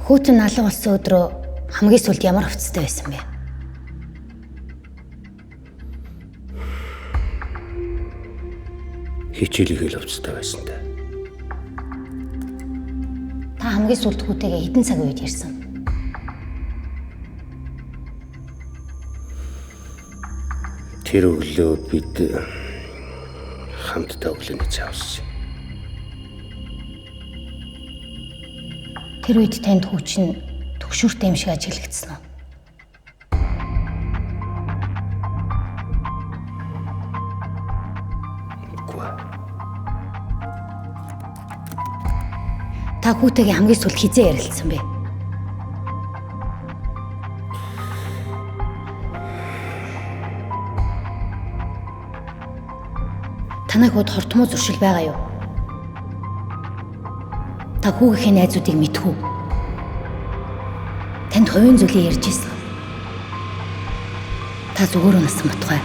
Хүүтэн алга болсон өдрөө хамгийн сүүлд ямар хувцастай байсан бэ? Хичээлийн хэл хувцастай байсан даа. Та хамгийн сүүлд хүүтэйгээ хэдэн цаг үед ярьсан? Тэр өглөө бид хамтдаа өглөөний цай уусан. Тэр үед танд хүү чинь төгшүүртэй юм шиг ажиглагдсан уу? Үгүй. Та хүүтэйгээ хамгийн сүүлд хизээ ярилцсан бэ? Танай хүүд хортмоо зуршил байгаа юу? Та хүүгийнхээ найзуудыг мэдэх үү? Танд хувийн зүйлийг ярьж ирсэн. Та зүгээр унасан батугай.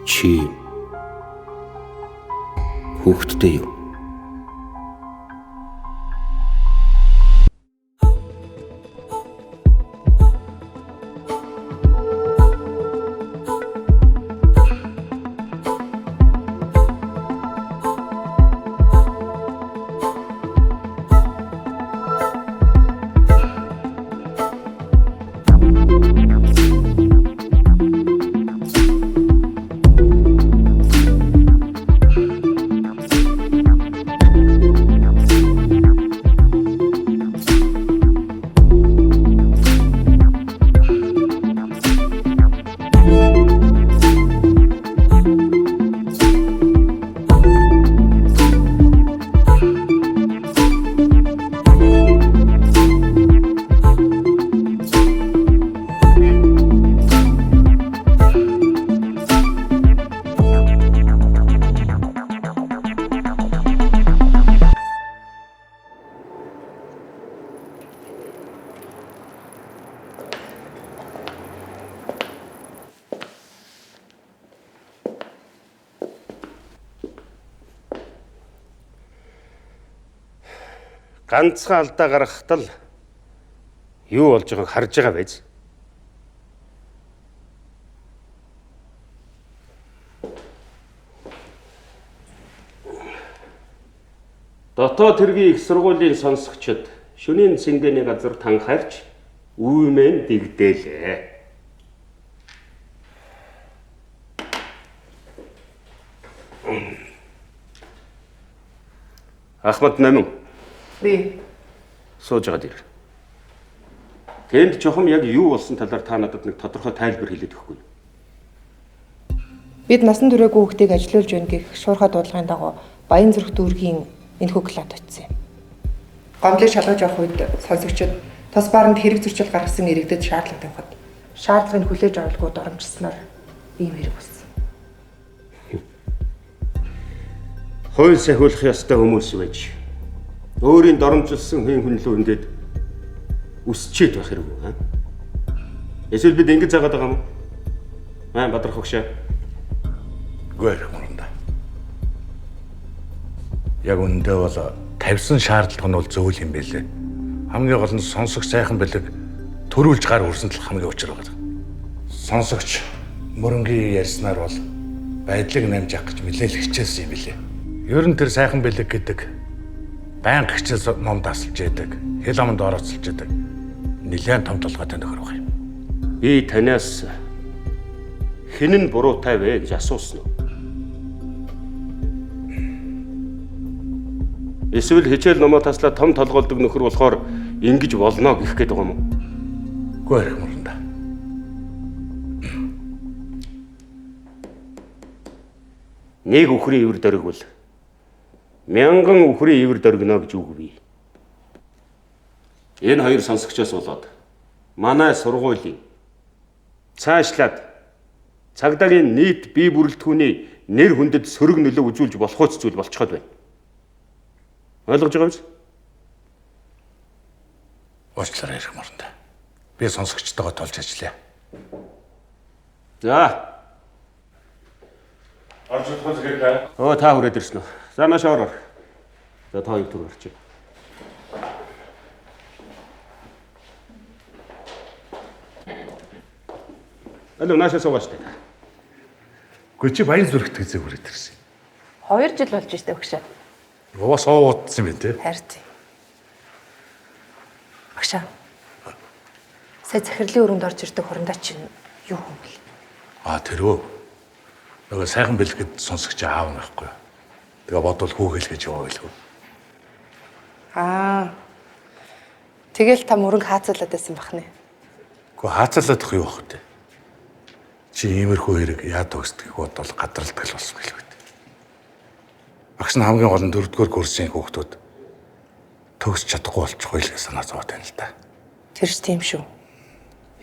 Чи хүүхэдтэй юу? Ганцхан алдаа гаргахад л юу болж байгааг харж байгаа биз? Дотоод хэргийн их сургуулийн сонсогчид шөнийн цэнгэний газар танхаарч үймэн дэгдээлээ. Ахмад Номин. Би сууж байгаа дэр. Тэнд чухам яг юу болсон талаар та надад нэг тодорхой тайлбар хэлээд өгөхгүй. Бид насан туршаагүй хүүхдийг ажилуулж байна гэх шуурхай дуудлагын дагуу Баян зүрх дүүргийн энэхүү клубт очив. Гомдлыг шалгаж явах үед сонсогчид тус баранд хэрэг зөрчил гаргасан иргэдэд шаардлага тавихад шаардлагыг хүлээж авалгүй доромжилсноор ийм хэрэг болсон. Хууль сахиулах ёстой хүмүүс байж өөрийн доромжилсан хүн хүн лөө ингээд өсчээд байх хэрэг үү? Эсвэл бид ингэж заагаад байгаа юм уу? Аа Бадрах өгшөө. Үгүй ээ мөрөндөө. Яг үнэндээ бол тавьсан шаардлага нь бол зөв юм байлээ. Хамгийн гол нь сонсогч сайхан бэлэг төрүүлж гар хүрсэн л хамгийн учир байгаа. Сонсогч мөрөнгийн ярьснаар бол байдлыг намж авах гэж нэлээл хичээсэн юм билээ. Ер нь тэр сайхан бэлэг гэдэг байнга хичээл ном дасалж яадаг, хэл аманд орооцолж яадаг. Нилээн том толгойтой нөхөр баг юм. Би танаас хэн нь буруутай вэ гэж асуусан уу? Эсвэл хичээл номоо таслаа том толгойлдог нөхөр болохоор ингэж болно гэх гээд байгаа юм уу? Үгүй ээ мөрөндөө. Нэг үхрийн ивэр дөргивөл мянган үхрийн ивэр дөргөнө гэж үг бий. Энэ хоёр сонсогчоос болоод манай сургуулийн цаашлаад цагдаагийн нийт бие бүрэлдэхүүний нэр хүндэд сөрөг нөлөө үзүүлж болохуйц зүйл болчиход байна. Ойлгож байгаа биз? Уучлаарай эрх мөрөндөө. Би сонсогчтойгоо тулж ажиллая. За. Орж удах зэрэг. Өө та хүрээд ирсэн үү? За нааш ороор. За та хоёр түр гарч. Алуу наашаа суугаач та. Гэхдээ чи баян зүрхт гэзээ хүрээд ирсэн. 2 жил болж штэ өгшөө. Уус уудсан юм те. Харин тийм. Багшаа. Сая захирлын өрөөнд орж ирдэг хурандаа чинь юу хүн бэл? А тэр үү. Нөгөө сайхан бэлгэд сонсогч аав нь байхгүй. Тэгээ бодвол хүүхэл гэж яваа байлгүй. Аа. Тэгэл та мөрөнгө хаацуулаад байсан бах нэ. Гэхдээ хаацаалаад юу ах вэ? Чи иймэрхүү хэрэг яа төгсдгийг бодвол гадралдаг л болсон байлгүй. Багш нь хамгийн гол нь дөрөвдүгээр курсын хүүхдүүд төгсч чадахгүй болчих уу гэж санаа зовоод байна л да. Тэр ч тийм шүү.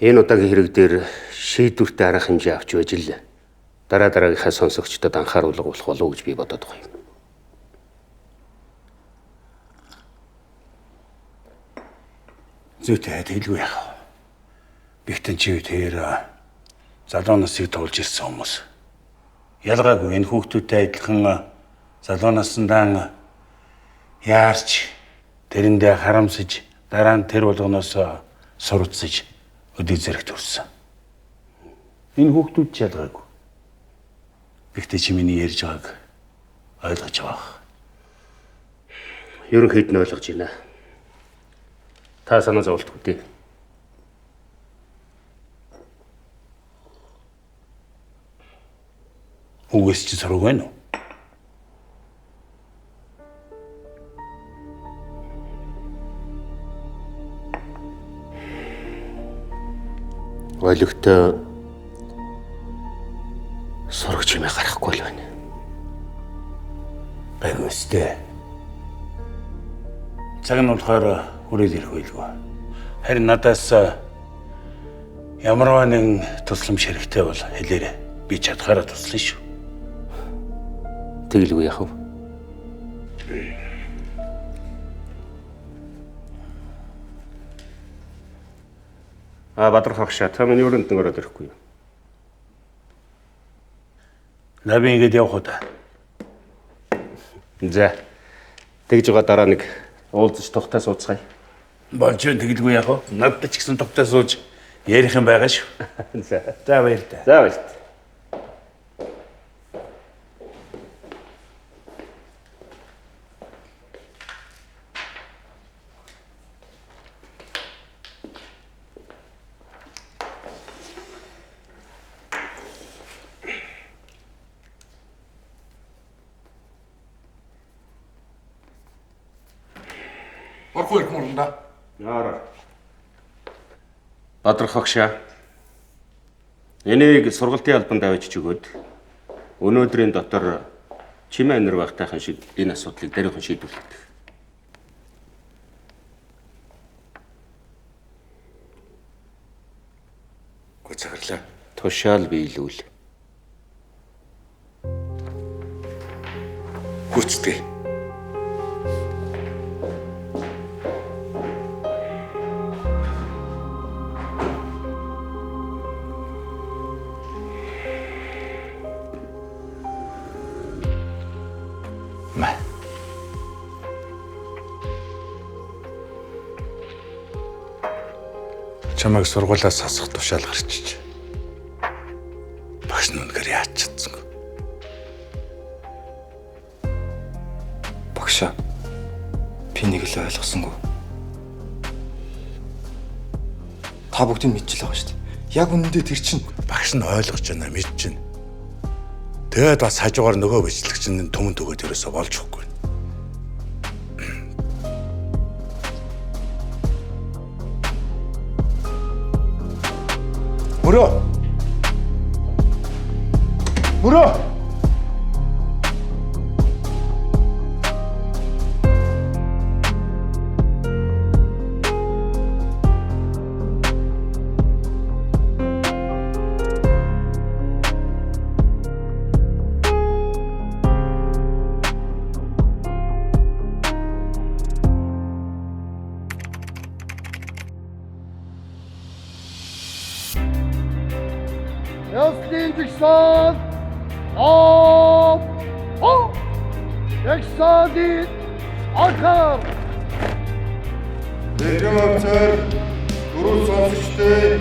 Энэ удаагийн хэрэг дээр шийдвэртэй арга хэмжээ авч байж л дараа дараагийнхаа сонсогчдод анхааруулга болох болов уу гэж би бодоод байгаа юм. Зүйтэй тэгэлгүй яах вэ? Бигтэн чи тэр залуу насыг туулж ирсэн хүмүүс. Ялгаагүй энэ хүүхдүүдтэй адилхан залуу насндаа яарч тэрэндээ харамсаж дараа нь тэр болгоноос сурвалцаж өдий зэрэг төрсөн. Энэ хүүхдүүд ч ялгаагүй. Гэхдээ чи миний ярьж байгааг ойлгож байгаа. Ерөнхийд нь ойлгож байна. Та санаа зовлтгүй дээ. Үгээс чи сураг байна уу? Ойлгохтой сурагч юм гарахгүй л байна. Гайгүй өстэй. Цаг нь болохоор хүрээд ирэх байлгүй. Харин надаас ямарваа нэгэн тусламж хэрэгтэй бол хэлээрэй. Би чадхаараа туслана шүү. Тэгэлгүй яах вэ? А Бадрах агшаа та миний өрөөнд нэг ороод ирэхгүй юу? За би ингэж явах уу та? За. Тэгж байгаа дараа нэг уулзаж тухтай сууцгаая. Болж байна тэгэлгүй яах вэ? Надад ч гэсэн тухтай сууж ярих юм байгаа шүү. За. За баяртай. За баяртай. Орхон ирэх мөрөндөө. Яараа. Бадрах агшаа. Энийг сургалтын албанд авчиж өгөөд өнөөдрийн дотор чимээ анир багтайхан шиг энэ асуудлыг даруйхан шийдвэрлэх. Гү захирлаа. Тушаал биелүүл. Гүйцэтгэе. Мэ. Чамайг сургуулиас хасах тушаал гарчиж. Багш нь үнэхээр яаж чадсангүй. Багшаа. Би нэг л ойлгосонгүй. Та бүгдийг мэдчихэл байгаа шүү дээ. Яг үнэндээ тэр чинь Багш нь ойлгож байна, мэдж байна. Тэгээд бас хажуугаар нөгөө бичлэг чинь түмэн төгөөд ерөөсөө болж өгөхгүй. Мөрөө. Мөрөө. Ёслын жигсаал اقتصادي آخر Эрхэм офицер, дөрөв сонсогчдын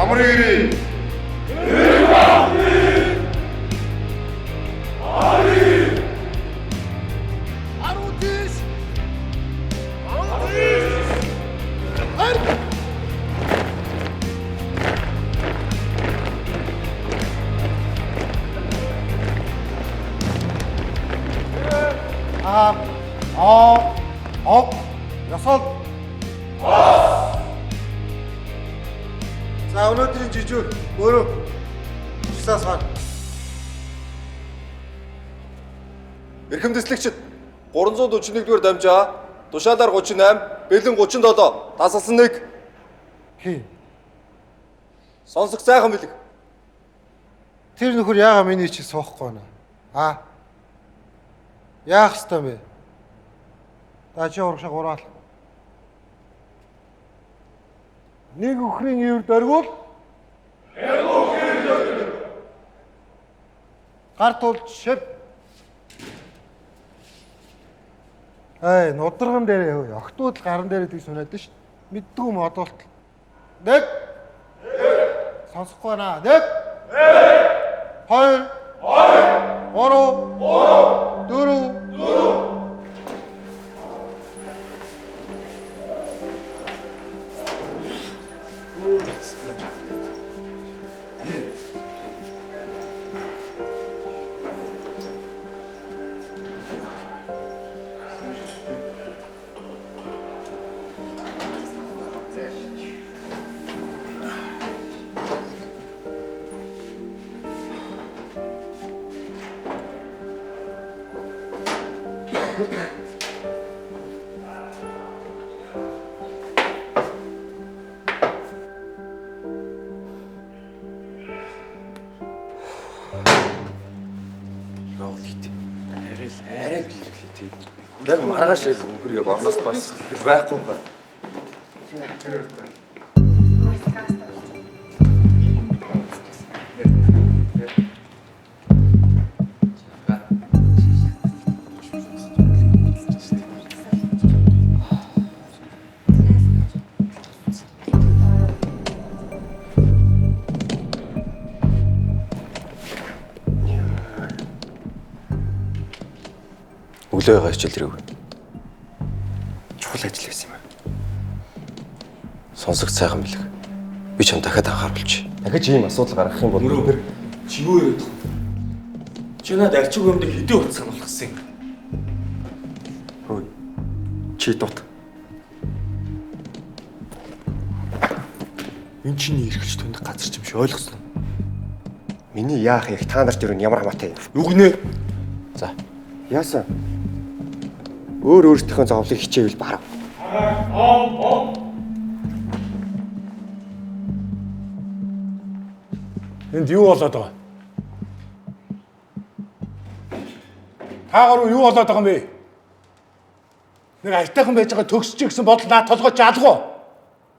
амрын ирээ. Аруу тийш. Аруу тийш. Харь. А А О Ясал. За өнөөдрийн жижүүр өөрөө жигсаас гар. Эрхэм дэслэгчид 341 дугаар дамжаа, тушаалаар 38, бэлэн 37, тасалсан 1. Хий. Сонсог сайхан бэлэг. Тэр нөхөр яага миний чи суухгүй байна. А. Яах ёстой юм бэ? За чи урагшаа гураал. Нэг өхрийн ивэр дөргүүл. Нэг өхрийн дөргүүл. Гар тулж шив. Ай, нударган дээр хөө. Октод л гаран дээр гэдэг сониад ш. Мэддгүй юм одоолт. Нэг. Сонсохгүй байна. Нэг. Хоёр. Хоёр. Гурав. Гурав. Дөрөв. Дөрөв. Яг маргааш л өнгөрөө орноос бас байхгүй юм байна. Өглөө байгаа хичээл тэрэг. Чухал ажил байсан юм аа. Сонсогч сайхан бэлэг. Би чам дахиад анхааруулж. Дахиж ийм асуудал гаргах юм бол бид нэр Чи юу яриад байгаа юм? Чи надад арчиг өмдөг хэдийн утас сануулгасан юм? Хөөе. Чи дут. Энэ чиний эрхэлж түндэх газар ч юм шиг ойлгосон уу? Миний яах яг та нарт юу ямар хамаатай юм? Юу гинэ? За. Яасан? Өөр өөрсдийнхөө зовлыг хичээвэл барав. Энд юу болоод байгаа? Та гурав юу болоод байгаа юм бэ? Нэг аятайхан байж байгаа төгсөж гэсэн бодол наад толгой чи алгуу.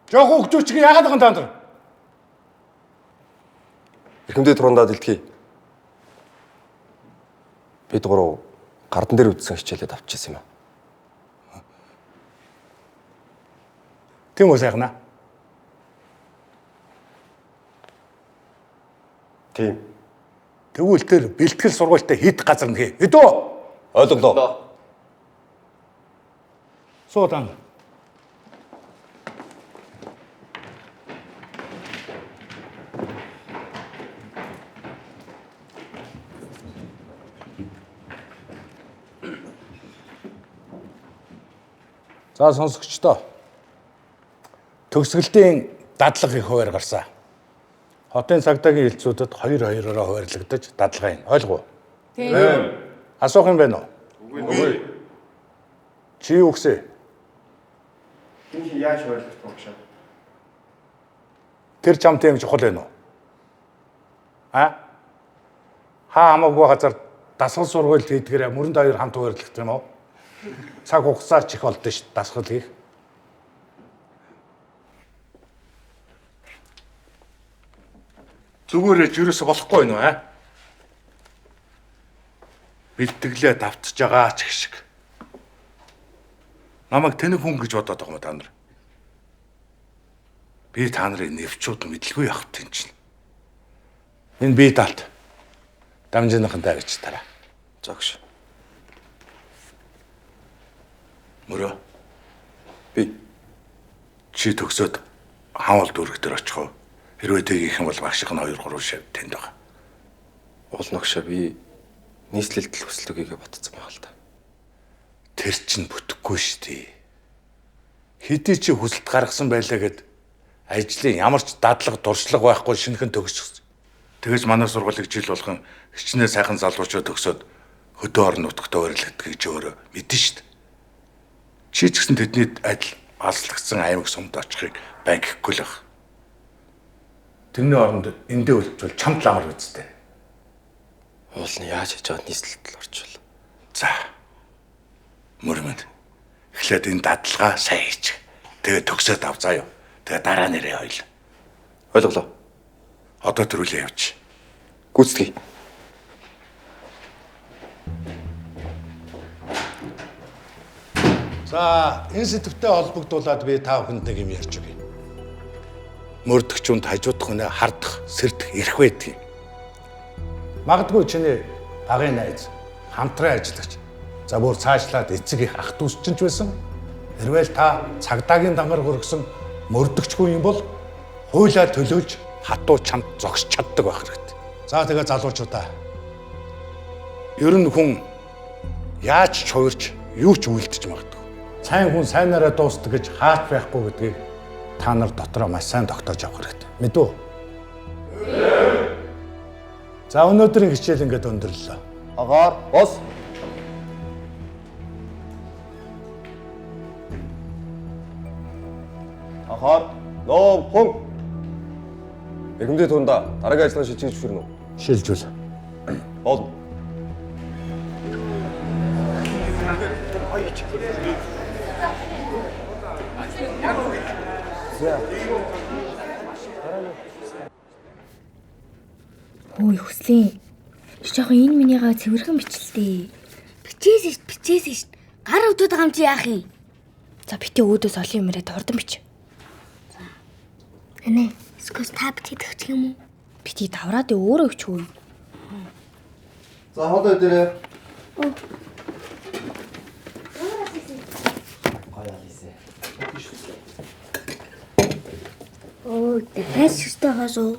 Жохон хөгжүүч чи яагаад байгаа юм та нар? Эрхэмдээ турандаа дэлтгий. Бид гурав гардан дээр үдсэн хичээлээ давчижсэн юм аа. Тийм үү сайхан аа? Тийм. Тэгвэл тэр бэлтгэл сургуультай хэд газар нэ? Хэдөө? Ойлголоо. Суудан. За сонсогчдоо. Төгсгөлтийн дадлага их хуваар гарсан. Хотын цагдаагийн хэлцүүдэд хоёр хоёророо хуваарлагдаж дадлага юм. Ойлгов уу? Тийм. Асуух юм байна уу? Үгүй. Чи юу гэсэн? Энэ яаж хуваарлах вэ гэж. Тэр чамтай юм чухал байна уу? А? Хаа хамаагүй газар дасгал сургууль хийдгээрээ мөрөнд хоёр хамт хуваарлах юм уу? Цаг хугацаа ч их болдсон шүү дээ дасгал хийх. Зүгээр л ерөөсө болохгүй юм аа? Бэлтгэлээ давтж байгаа ч гэх шиг. Намайг тэнэг хүн гэж бодоод байгаа юм та нар. Би та нарын нэвчүүд мэдлгүй явах тийм чинь. Энэ бие даалт. Дамжиныхантай гэж тараа. Загш. Мөрөө. Би. Чи төгсөөд хаавал дүүрэг дээр очих уу? Хэрвээ тгийх юм бол багших нь 2 3 шав тэнд байгаа. Уул ногшоо би нийслэлд л хүсэлтөгийг ботцсон байгаа л та. Тэр чинь бүтэхгүй шүү дээ. Хэдий чи хүсэлт гаргасан байлаа гэд ажлын ямар ч дадлага туршлага байхгүй шинэхэн төгссөн. Тэгэж манай сургуулийг жил болгон хичнээн сайхан залуучууд төгсөөд хөдөө орон нутагт ойрлогддог гэж өөрөө мэдэн шүү дээ. Чи ч гэсэн тэдний адил алслагдсан аймаг сумд очихыг байн гэхгүй л байх. Тэрний оронд эндээ үлдвэл чамд л амар үсттэй. Уул нь яаж хийж байгаад нийслэлд л орчвол. За. Мөрмөнд. Эхлээд энэ дадалгаа сайн хийчих. Тэгээ төгсөөд ав заа юу. Тэгээ дараа нэрээ хоёул. Ойлголоо. Одоо төрүүлээ явчих. Гүйцэтгэе. За, энэ сэдвтэй холбогдуулаад би та бүхэнд нэг юм ярьж өгье. Мөрдөгч хүнд хажуудах хүнээ хардах, сэрдэх эрх байдаг юм. Магадгүй чиний багын найз, хамтран ажиллагч, за бүр цаашлаад эцэг их ах дүүс чинь ч байсан. Хэрвээ та цагдаагийн дангаар хөргсөн мөрдөгчгүй юм бол хуулиар төлөөлж хатуу чамд зогсож чаддаг байх хэрэгтэй. За тэгээ залуучуудаа. Ер нь хүн яаж ч хувирч, юу ч үйлдэж магадгүй. Сайн хүн сайнараа дуустдаг гэж хаач байхгүй гэдгийг та нар дотроо маш сайн тогтоож авах хэрэгтэй. Мэдв үү? За өнөөдрийн хичээл ингээд өндөрлөө. Агаар бос. Ахаар ном хүн. Эрхэмдээ тундаа дараагийн ажиллагаа шилжиж зөвшөөрнө үү? Шилжүүл. Болно. Хөөе хүслийн. Чи жоохон энэ минийгаа цэвэрхэн бичлээ. Бичээсэн шít, бичээсэн шít. Гар өвдөд байгаа юм чи яах юм? За бити өөдөөс олон юм яриад хурдан бич. Анэ, эсвэл та бичээд өгчих юм уу? Бити давраад өөрөө өгч үү? За хоолой дээрээ. Оо, дахиад шүртэй хоосоо.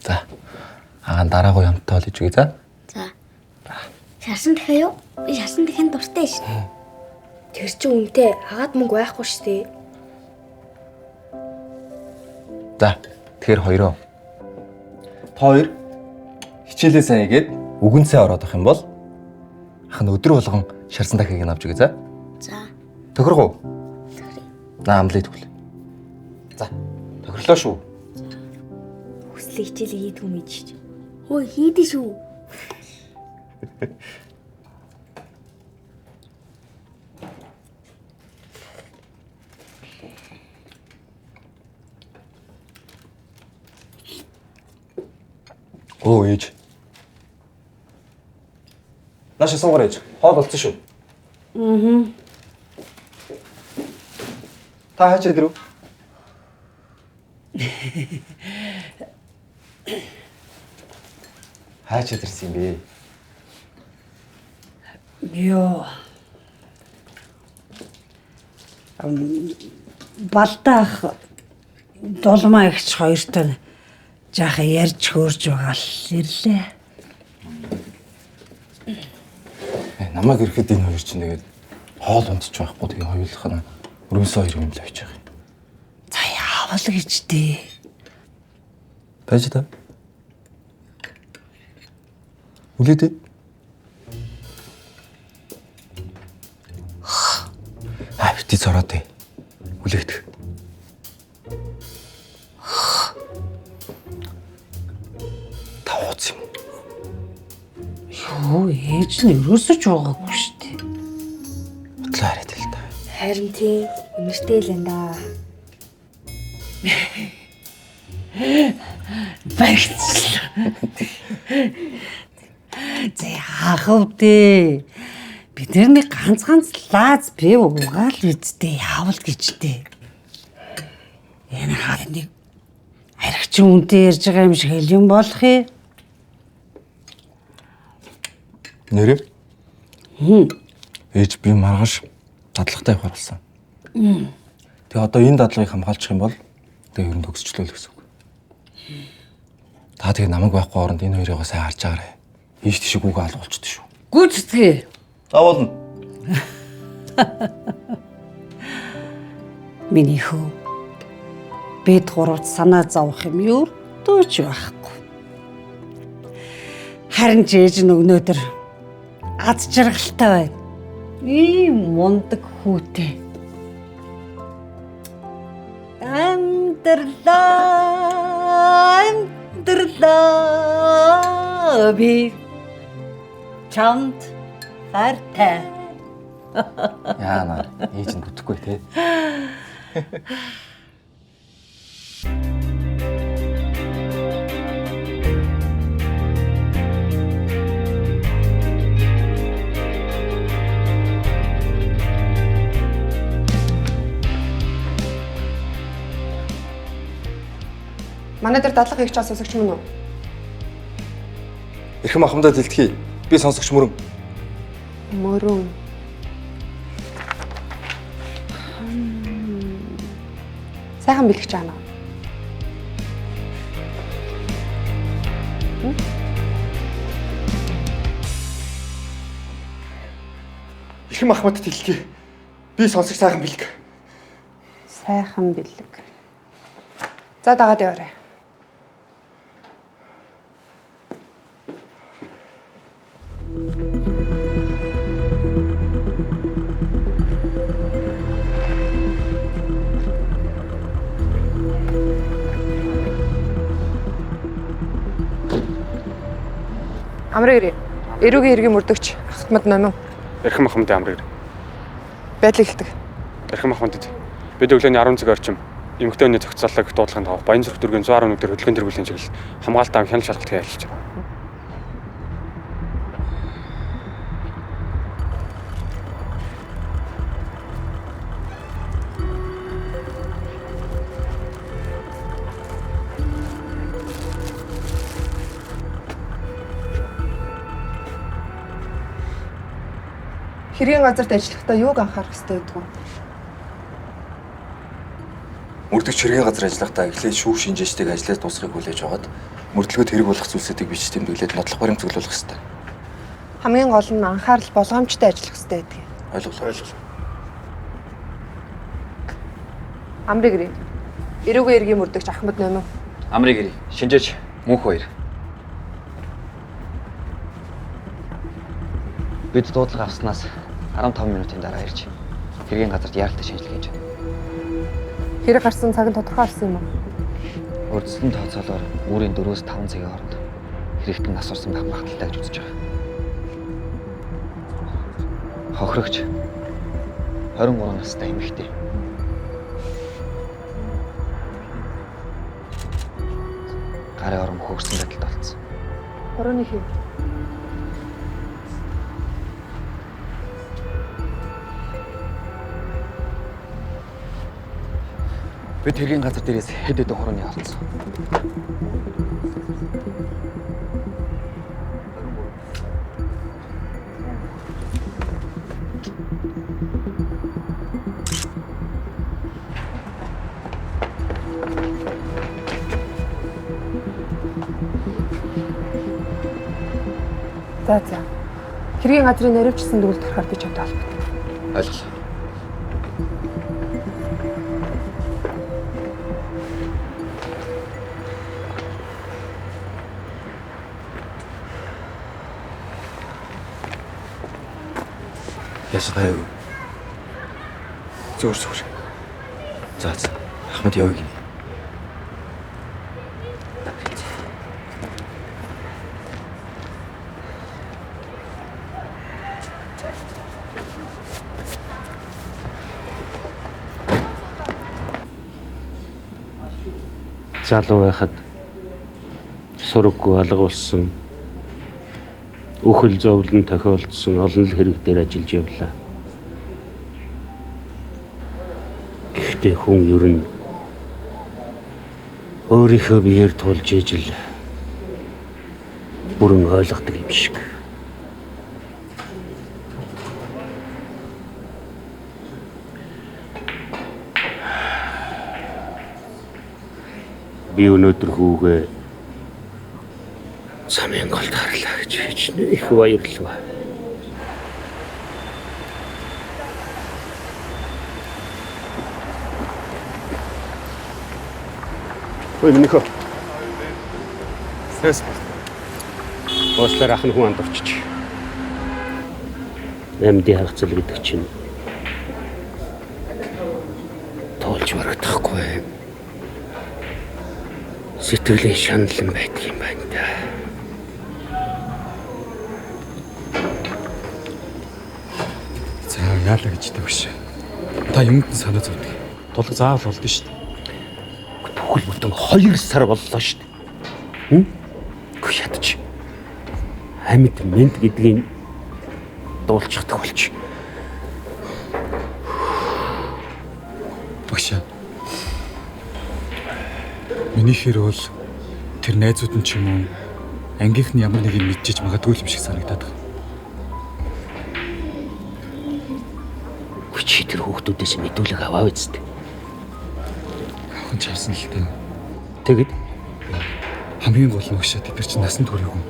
За. Агаан дараагүй хамттай бол иж үгүй за. За. Шарсан дахиа юу? Би шарсан дахианд дуртай шин. Тэр чинь үнтэй. Агаад мөнгө байхгүй шүү дээ. За. Тэгэхээр хоёроо. Та хоёр хичээлээ сайн хийгээд үгэн сайн ороод авах юм бол ах нь өдөр болгон шарсан дахиаг нь авч өгье за. За. Тохирох уу? Наа амлыг төгөл. За. Тохирлоо шүү. Хүслээ хичээлээ хийдгүү мэдчих. Өө, хийдэ шүү. Оо ээж. Наашаа суугаар ээж. Хоол болсон шүү. Аа. Та хаачаа ирэв? Хаачаа ирсэн юм бэ? Йоо. Балдаах дулмаа ихч хоёртой жаахан ярьж хөөрж байгаа л ирлээ. Намайг ирэхэд энэ хоёр чинь тэгээд хоол унтчих байхгүй тэгээ хоёулах нь өрөөсөө хоёр юм л авч байгаа юм. За яавал гэж дээ. Байж та. Үлээ дээ. Аа бити зороод дээ. Үлээгдэх. Та ууц юм. Йоо, ээж нь ерөөсөө ч уугаагүй шүү дээ. Утлаа хараад л та. Харин тийм үнэртэй л энэ да. Багцлаа. За яах вэ? Бид нэг ганц лаз пив угаал үсттэй яавал гэж дээ. Энэ хаа нэг архичин үнтэй ярьж байгаа юм шиг юм болох юм. Нэрээ? Ээж би маргааш дадлагатай явахар болсон. Тэгээ одоо энэ дадлагыг хамгаалчих юм бол тэгээ ер нь төгсчлөө л гэсэн үг. Та тэгээ намайг байхгүй оронд энэ хоёрыгоо сайн харж байгаарай. Ийш тийш гүгээ алгуулчихдээ шүү. Гүйцэтгэе. За болно. Миний хөө. Бид гуравт санаа зовох юм ердөө ч байхгүй. Харин ч ээж нь өнөөдөр аз жаргалтай байна. Ийм мундаг хүүтэй. Амьдралаа би чамд хайртай. Яана, ээж нь бүтэхгүй те. Манай дээр дадлага хийх чаас сонсогч мөн үү? Эрхэм ахмадаа дэлтгий. Би сонсогч мөрөн. Мөрөн. Сайхан бэлгэж байгаа наа. Эрхэм ахмад дэлтгий. Би сонсогч сайхан бэлэг. Сайхан бэлэг. За дагаад яваарай. Амрыг ирээ. Эрүүгийн хэргийн мөрдөгч Ахмад Номин. Эрхэм ахмадын амрыг ирээ. Байдлыг хэлдэг. Эрхэм ахмадд бид өглөөний 10 цаг орчим эмэгтэй хүний зохицоллог дуудлагын дагуу Баянзүрх дүүргийн 111 дээр хөдөлгөөн тэргүүлийн чиглэл хамгаалалтаа хяналт шалгалт хийж ажиллаж байна. Хэргийн газарт ажиллахдаа юуг анхаарах ёстой гэдэг вэ? Мөрдөгч хэргийн газар ажиллахдаа эхлээд шүүх шинжээчдийг ажлаас дуусгахыг хүлээж аваад мөрдлөгөд хэрэг болох зүйлсүүдийг бичиж тэмдэглээд нотлох баримт цуглуулах ёстой. Хамгийн гол нь анхаарал болгоомжтой ажиллах ёстой гэдэг. Ойлголоо. Амрыг ирээ. Эрүүгийн эргийн мөрдөгч Ахмад Номин. Амрыг ирээ. Шинжээч Мөнх баяр. Бид дуудлага авснаас 15 минутын дараа ирж хэргийн газарт яаралтай шинжилгээ хийж байна. Хэрэг гарсан цаг нь тодорхой харсан юм уу? Урьдчилан тооцоолоор үүрийн 4-5 цагийн хооронд хэрэгт нь нас орсон байх магадлалтай гэж үзэж байгаа. Хохирогч 23 настай эмэгтэй. Гарын орон хөөрсөн байдалд олдсон. Хурууны хэв. Бид хэргийн газар дээрээс хэд хэдэн хурууны олдсон. За за. Хэргийн газрын наривчсан дүгнэлт гарахаар би чамтай холбогдно. Ойлголоо. Ясгай. Зөөр зөөр. За за. Ахмад явъя гинэ. Залуу байхад сураггүй алга болсон. Үхэл зовлон тохиолдсон олон л хэрэг дээр ажиллаж явлаа. Гэхдээ хүн ер нь өөрийнхөө биеэр тулж ижил бүрэн ойлгодог юм шиг. Би өнөөдөр хүүгээ замын голд харлаа гэж хэлж их баярлалаа. Ой минийхөө. Сэс. Уучлаарай ах нь хүн андуурчиж. Амьдын харгацал гэдэг чинь туулж барагдахгүй. Сэтгэлийн шаналн байдаг юм байна да. За яалаа гэж тэгвш. Та юмд нь санаа зовдөг. Тулг заавал болдсон шүү дээ. Бүхэл бүтэн 2 сар боллоо шүү дээ. Үгүй ядаж. Амьд мэнд гэдгийг дуулчихдаг болч. Багшаа. Миний хэр бол тэр найзууд нь ч юм уу ангийнх нь ямар нэг юм мэдчиж магадгүй юм шиг санагдаад байна. Үгүй чи тэр хүүхдүүдээс мэдүүлэг аваа үсттэй. Авах нь ч авсан л дээ. Тэгэд хамгийн гол нь багшаа тэд нар чинь насан туршиг юм.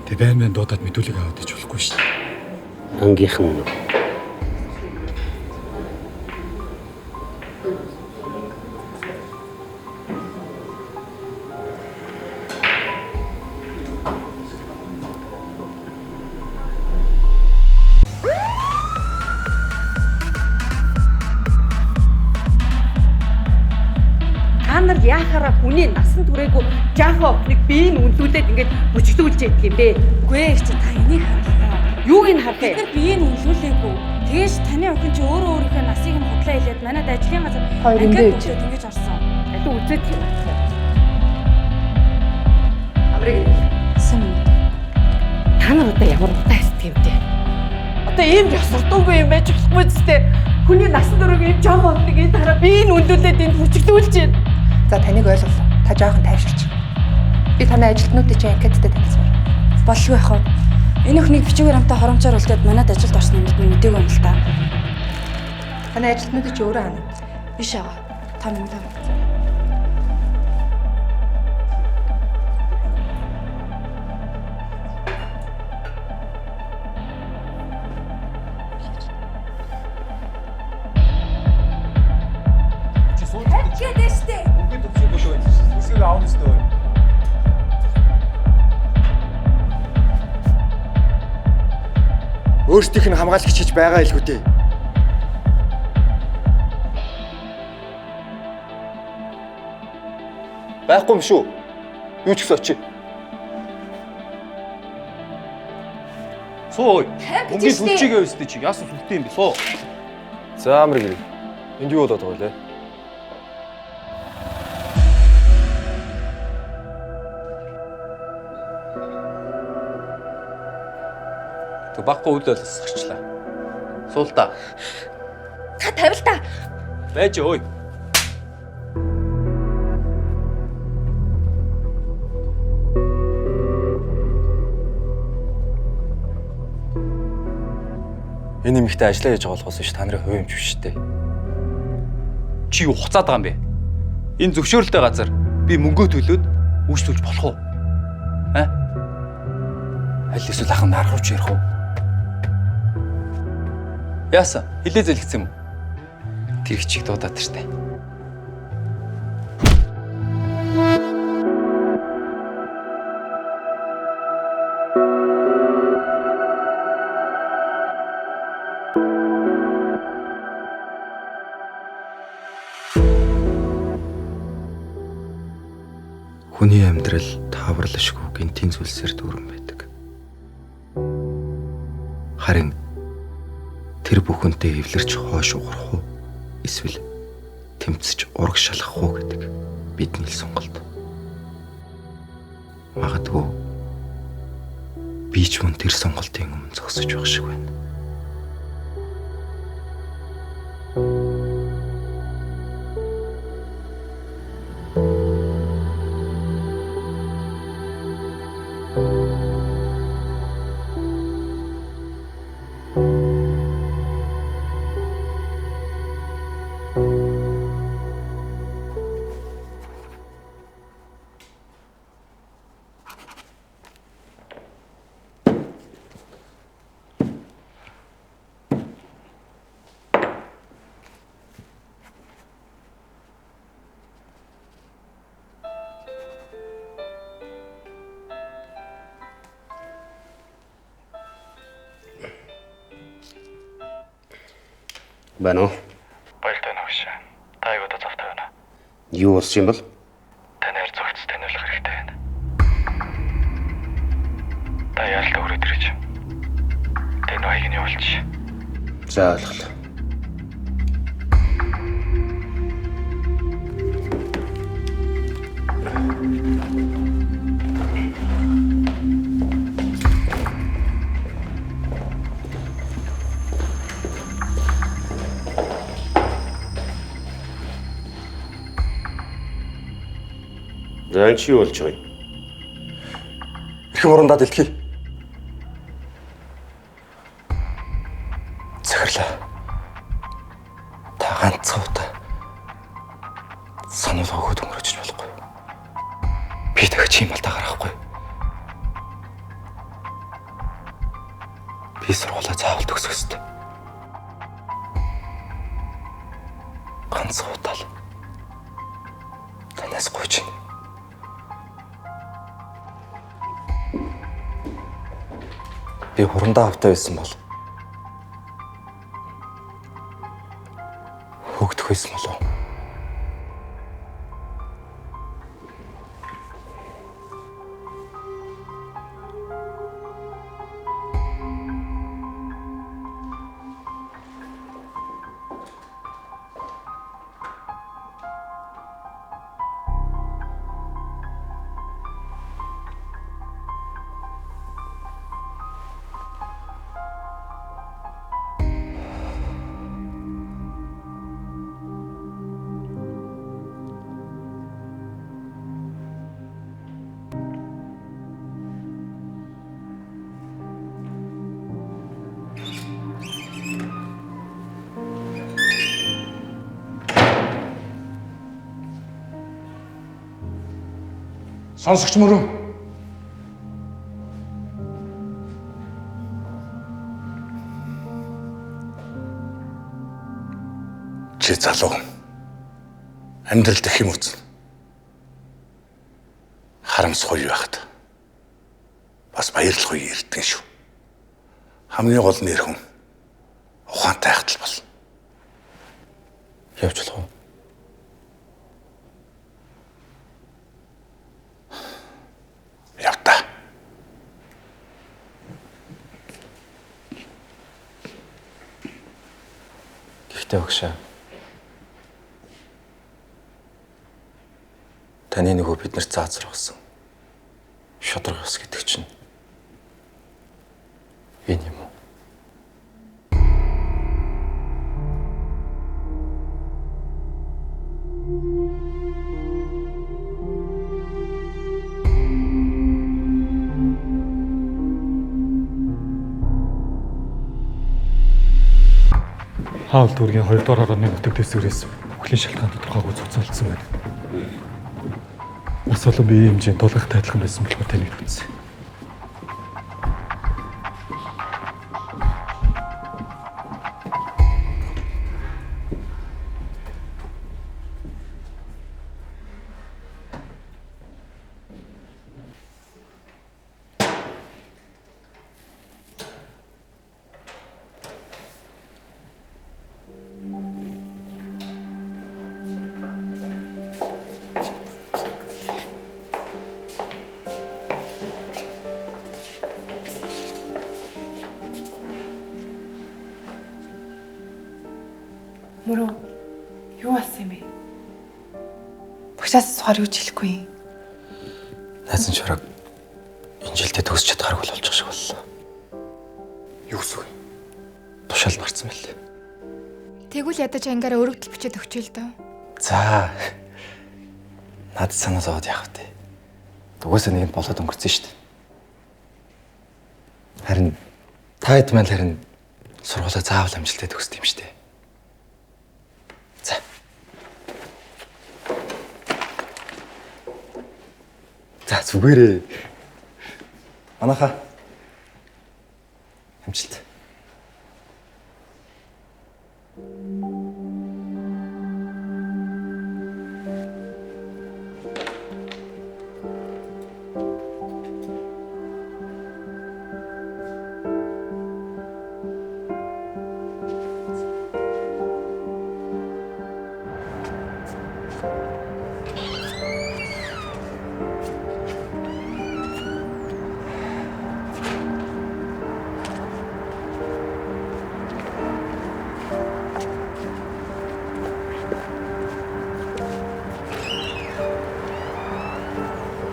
Тэг байн байн дуудаад мэдүүлэг аваад ич болохгүй шүү дээ. Ангийнх нь Яхаараа хүний насан туршаагүй жаахан охиныг биеийг үнэлүүлээд ингээд бүжиглүүлж яадаг юм бэ? Үгүй ээ чи та энийг харлаа. Юуг нь харах вэ? Бид нар биеийг үнэлүүлээгүй. Тэгээж таны охин чи өөрөө өөрийнхөө насыг нь худлаа хэлээд манад ажлын газар анкет өгчөөд ингэж орсон. Алин үзээд юм байна. Амрыг сан. Та нар одоо ямар удаа хэсдэг юм бэ? Одоо ийм ёс суртунгүй юм байж болохгүй зү. Хүний насан туршаагүй ийм жаахан охиныг энэ хараа биеийг үнэлүүлээд энд бүжиглүүлж байна. За таныг ойлголоо. Та жоохон тайвширч. Би танай ажилтнуудыг чи анкеттай танилцмаар. Болшгүй яах вэ? Энэ охиныг бичээгээр амтаа хоромчоор үлдээд манад ажилд орсон юм бид мдээгүй юм л та. Танай ажилтнуудыг чи өөрөө хана. Биш аа. Та мэдээ. Өөрсдийнх нь хамгаалагч хийж байгаа илгүү дээ. Байхгүй юм шүү. Юу ч гэсэн очив. Суу. Мөнгөний сүлжээгээ өстэй чи. Яасан сүлтэй юм бэ? Суу. За амар гэрээ. Энд юу болоод байгаа вэ? Тэг баггүй үл ойлгосгочлаа. Суул та. Та тавил та. Байж ой. Энэ эмэгтэй ажиллаа хийж байгаа болохоос биш та нарын хувь юм ч биш үү? Чи юу хуцаад байгаа юм бэ? Энэ зөвшөөрөлтэй газар би мөнгөө төлөөд үйлчлүүлж болох уу? Аа? Аль эсвэл ахын нархавч ярих уу? Яасан? Хилээ зэлгэсэн юм уу? Тэр чиг дуудаад штэ. Хүний амьдрал тааварлашгүй гинтийн зүйлсээр дүүрэн байдаг. Харин тэр бүхэнтэй эвлэрч хойш уграх уу эсвэл тэмцэж ураг шалгах уу гэдэг бидний л сонголт. Магадгүй Би ч мөн тэр сонголтын өмнө зогсож байх шиг байна. Байна уу? Баяртай байна гэж. Та яг одоо завтай байна. Юу болсон юм бол? Танаар зөгц таниулах хэрэгтэй байна. Та яаралтай хүрээд ирэж. Тань хаяг нь явуулчих. За ойлголоо. За энэ чи юу болж байгаа юм? Эрхэм урандаа дэлхий. Захирлаа. Та ганцхан удаа сануулга өгөхөд өнгөрөөж болохгүй. Би дахиж ийм алдаа гаргахгүй. Би сургуулаа заавал төгсөх ёстой. Ганцхан удаа л танаас гуйж байна. Би хурандаа автай байсан бол хөөгдөх байсан болов уу? Сонсогч мөрөн. Чи залуу. Амьдрал дэх юм үзнэ. Харамсах үе байхад бас баярлах үе ирдэг шүү. Хамгийн гол нь эр хүн ухаантай байхад л болно. Явж болох уу? Явта. Гэхдээ өгшөө. Таны нөгөө бид нар заазрахсан. Шударга ёс гэдэг чинь энэ юм уу? Хаал дүүргийн 2 дугаар хорооны нутаг дэвсгэрээс үхлийн шалтгаан тодорхойгүй цуцалдсан байна. Нас олон биеийн хэмжээнд тулгах тайлхан байсан болохоор танигдсан. Мөрөө юу болсон юм бэ? Багшаас асуухаар юу ч хэлэхгүй юм. Найзан чураг Энэ жилдээ төгсөж чадхааргүй л болчих шиг боллоо. Юу гэсэн үг? Тушаал марцсан байлээ. Тэгвэл ядаж ангаараа өргөдөл бичээд өгчээ л дөө. За. Надад санаа зовоод яах вэ? Угаасаа нэгэнд болоод өнгөрцөн шүү дээ. Харин та хэд маань харин сургуулаа заавал амжилттай төгсдөг юм шүү дээ. За. За зүгээрээ. Манайхаа амжилт.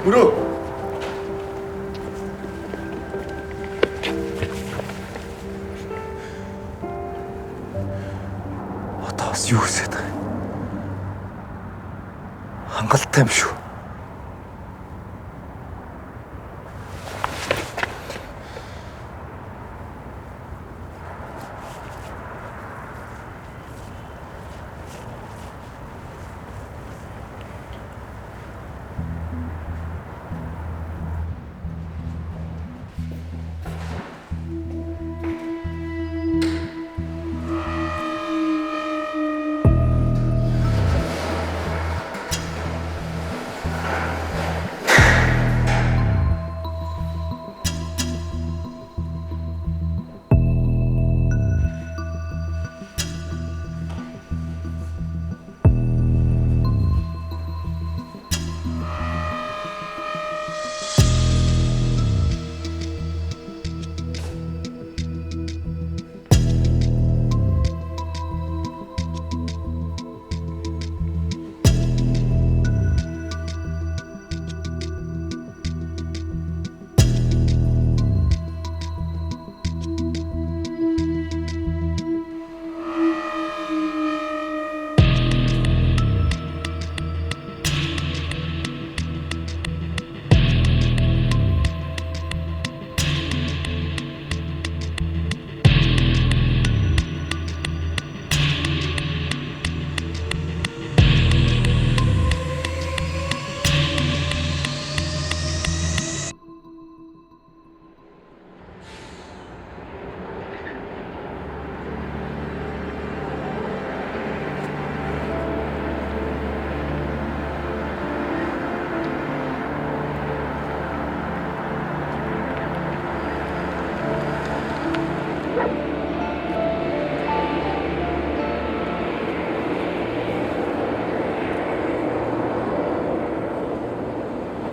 Мөрөө. Одоо бас юу хүсээд байгаа юм? Хангалттай юм шүү.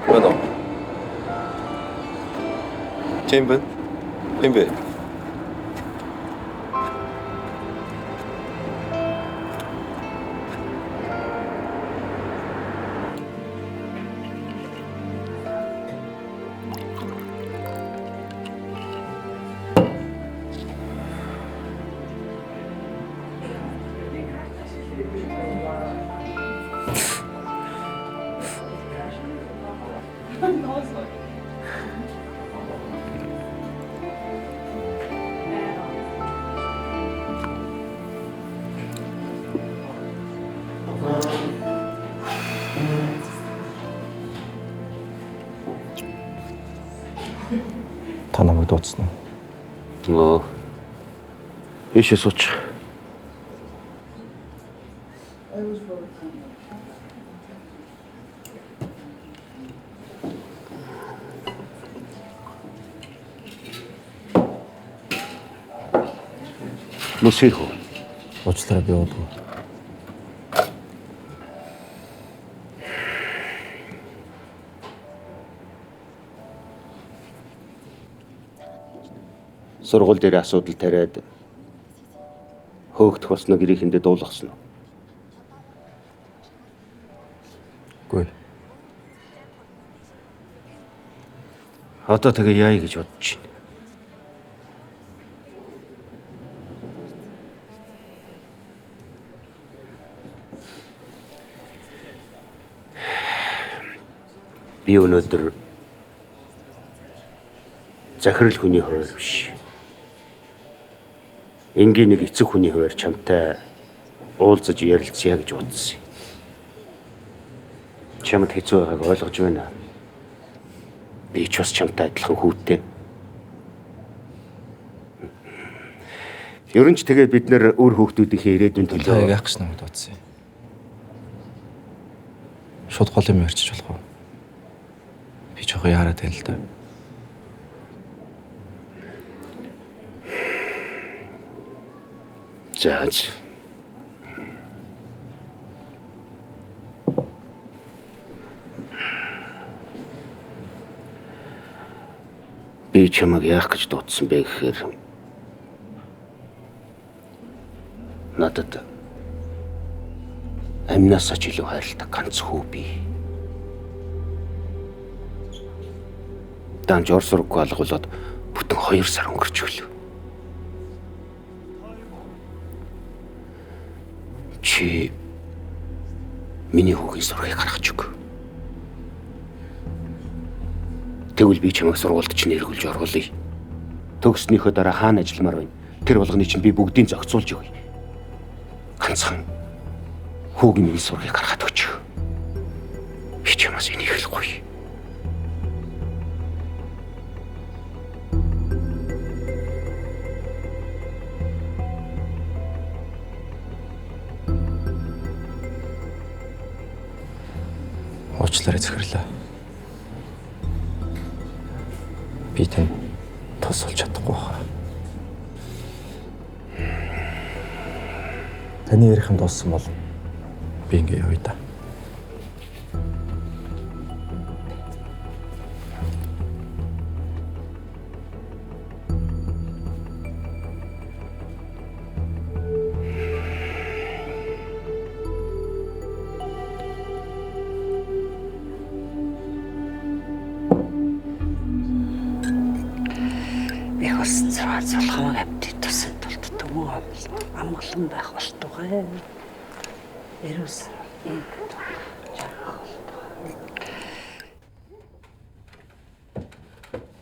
Байна уу? Тийм бэ? Тийм бэ? Та намайг дуудсан уу? Ийшээ сууч. Мөсөх үү? Уучлаарай, би уудгүй. Сургууль дээр асуудал тариад хөөгдөх болсноо гэрийнхэндээ дуулгасан уу? Үгүй. Одоо тэгээ яая гэж бодож байна. Би өнөөдөр захирал хүний хуваар биш. Энгийн нэг эцэг хүний хуваар чамтай уулзаж ярилцъя гэж бодсон юм. Чамд хэцүү байгааг ойлгож байна. Би ч бас чамтай адилхан хүүтэй. Ер нь ч тэгээд бид нэр үр хүүхдүүдийнхээ ирээдүйн төлөө Та яах гэж намайг дуудсан юм? Шууд гол юм ярьчих болох уу? Би жоохон яарад байна л да. За. Би чамайг яах гэж дуудсан бэ гэхээр надад амнасаа ч илүү хайрладаг ганц хүү бий. Данж ор сурггүй алгуулад бүтэн 2 сар өнгөрч өглөө. Чи миний хүүгийн сургийг гаргаж өг. Тэгвэл би чамайг сургуульд чинь эргүүлж оруулъя. Төгснөхөө дараа хаана ажилламаар байна? Тэр болгоны чинь би бүгдийг зохицуулж өгье. Ганцхан хүүгийн миний сургийг гаргаад өгч. Би чамаас энийг хэлэхгүй. Уучлаарай захирлаа. Би танд тус болж чадахгүй хаа. Таны ярих юм дууссан бол би ингэ явъя да. Амгалан байх болтугай. Эрүүс жаргах болтугай.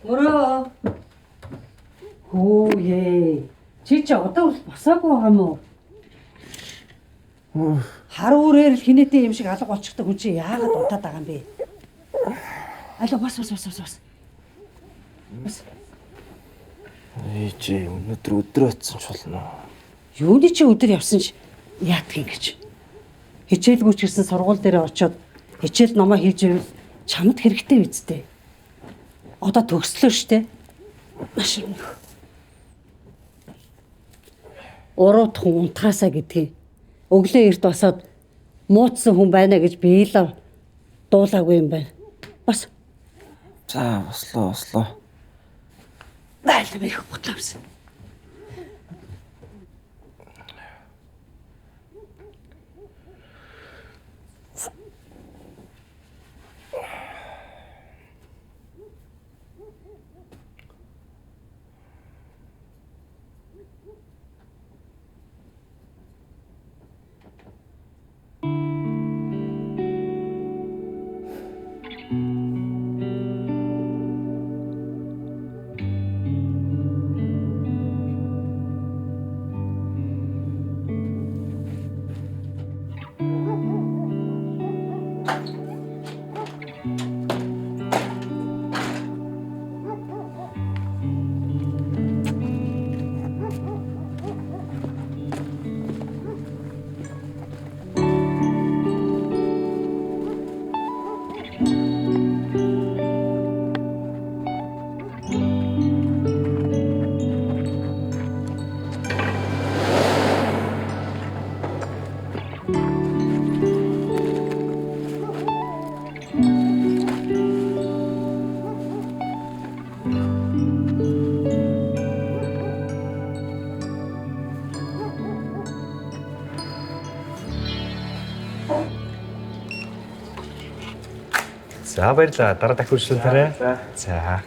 Мөрөө. Хөөе. Чи ч одоо бол босоогүй байгаа юм уу? Хар үүрээр л хинээтэй юм шиг алга болчихдог хүн чи яагаад унтаад байгаа юм бэ? Алуу бас бас бас бас. Бас. Ээжээ өнөөдөр өдрөө очсон ч болно. Юуны чи өдөр явсан ч яадаг юм гэж. Хичээлгүй ч гэсэн сургууль дээр очиод хичээл номоо хийж ивэл чамд хэрэгтэй үсттэй. Одоо төгслөө штэ. Маш өмнөх. Урууд хүн унтахаасаа гэдгийг өглөө эрт босоод муудсан хүн байна гэж би л дуулаагүй юм байна. Бас. За бослоо бослоо. Байлаа их ботлоомсон. За баярлалаа. Дараа дахин үргэлжлүүлээрэй. За.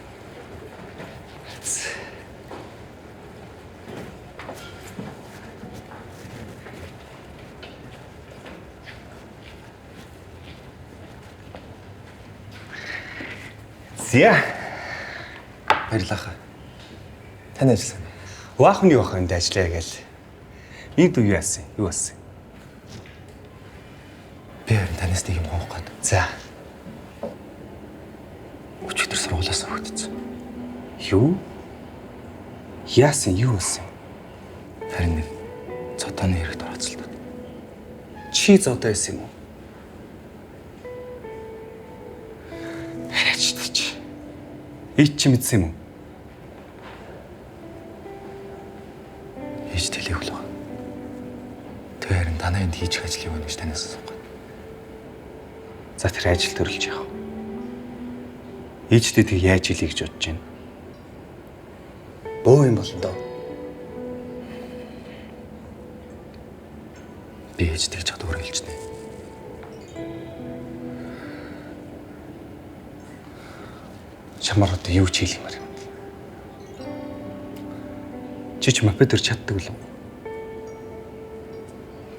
Зя. Баярлалаа хаа. Таны ажил сайн. Ваах нь юу ах энд ажиллая гээл. Энд юу яасан? Юу болсон? Би харин танаас нэг юм гоох гээд. За. Өчигдөр сургуулиас өгдсөн. Юу? Яасан? Юу болсон? Харин нэг цотооны хэрэгт орооцолдод. Чи зодоо байсан юм уу? Хараач тийч. Ич чи мэдсэн юм уу? Ээж тэлээх л байгаа. Тэр харин танай энд хийчих ажил юу вэ гэж танаас асуух гээд. За тэр ажил төрөлж яах вэ? Ээжтэй тэг яаж илээ гэж бодож байна? Бөө юм болно доо. Би ээж тэгж чад өөрөө хэлжнэ. Чамаар одоо юу ч хийх юм. Чи ч мопедэр чаддаг л үү?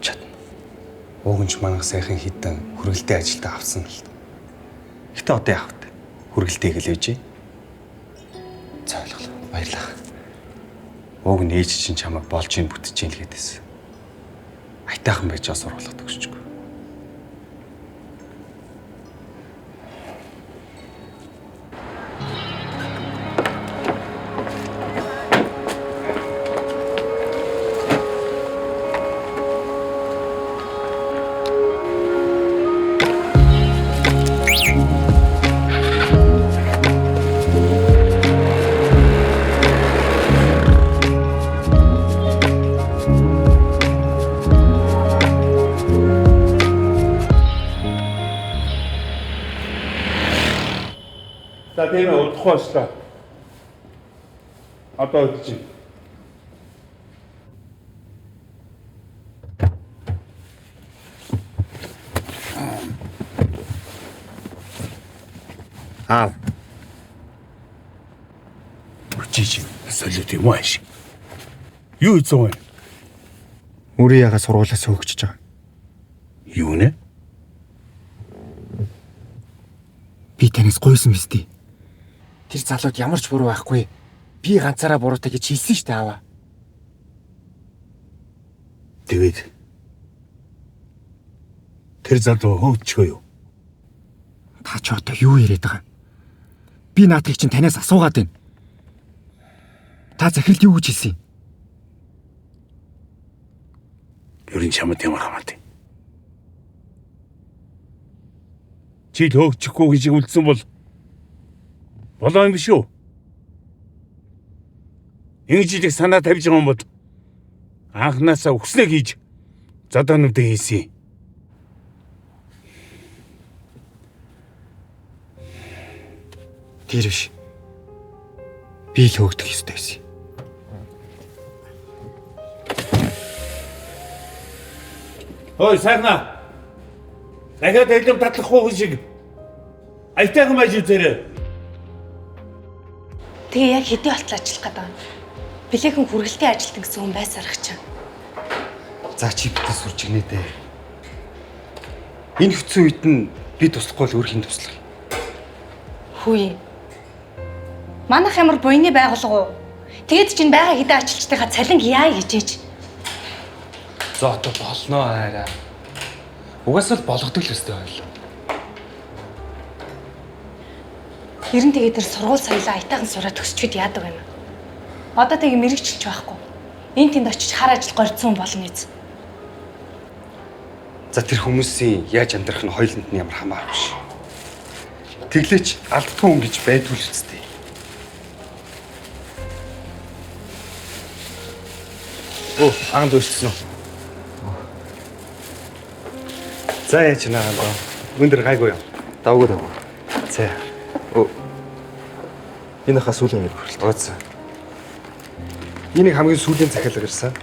Чадна. Ууг нь ч манайх сайхан хитэн хүргэлтийн ажилдаа авсан л. Гэтэ одоо яах вэ? Хүргэлтээ гэлээж. За ойлголоо. Баярлалаа. Ууг нь ээж чинь чамайг болж ин бүтэж ин л гэдээсэн. Айтайхан байж сургуулах төгсчихгүй. За тийм ээ удахгүй боллоо. Одоо үдчих. Аа. Үчиж солиот юм ааш. Юу хийсэн вэ? Үрийн яга сургуулиас хөөгчөж байгаа. Юу нэ? Би танаас гуйсан биз дээ. Тэр залууд ямар ч буруу байхгүй. Би ганцаараа буруутай гэж хэлсэн шүү дээ аава. Тэгээд тэр залуу хөөгчгөө юу? Та ч одоо юу яриад байгаа юм? Би наадхыг чинь танаас асуугаад байна. Та захиралд юу гэж хэлсэн юм? Ер нь чамд ямар хамаатай. Чи л хөөгчихгүй гэж үлдсэн бол болоо юм биш үү? Ингэж их санаа тавьж байгаа юм бол анхнаасаа өгснөө хийж зодоонуудыг хийсэн. Тэр биш. Би л хөөгдөх ёстой байсан. Ой, сайхнаа. Дахиад элем татлахгүй шиг аятайхан байж үзээрэй. Тэгээ яг хэдий болтол ажиллах гэдэг юм. Билээхэн хүргэлтийн ажилтан гэсэн хүн байсаар ах чинь. За чи битээ сурч игнэ дээ. Энэ хэцүү үед нь би туслахгүй л өөр хэн туслах юм. Хүү. Манайх ямар буйны байгууллага уу? Тэгээд чинь байгаа хэдэн ажилчдынхаа цалинг яа гэж ээж. За одоо болноо хайраа. Угаасаа л болгодог л өстэй байлаа. Ер нь тэгээд тэр сургууль соёлоо аятайхан сураад төгсчүүд яадаг юм. Одоо тэгээ мэрэгчлж байхгүй. Энд тэнд очиж хар ажил горьдсон болно эз. За тэр хүмүүсийн яаж амьдрах нь хоёуланд нь ямар хамаарах биш. Тэглээч алдтгүй хүн гэж байдгүй л үстэй. Оо, аганд өссөн үү? За яаж наагаа доо. Өндөр гайгүй юм. Давгүй давгүй. За. Оо. Энэ хаа сүүлийн хоёр хүрэлт. Ооц. Энийг хамгийн сүүлийн захиалга ирсэн.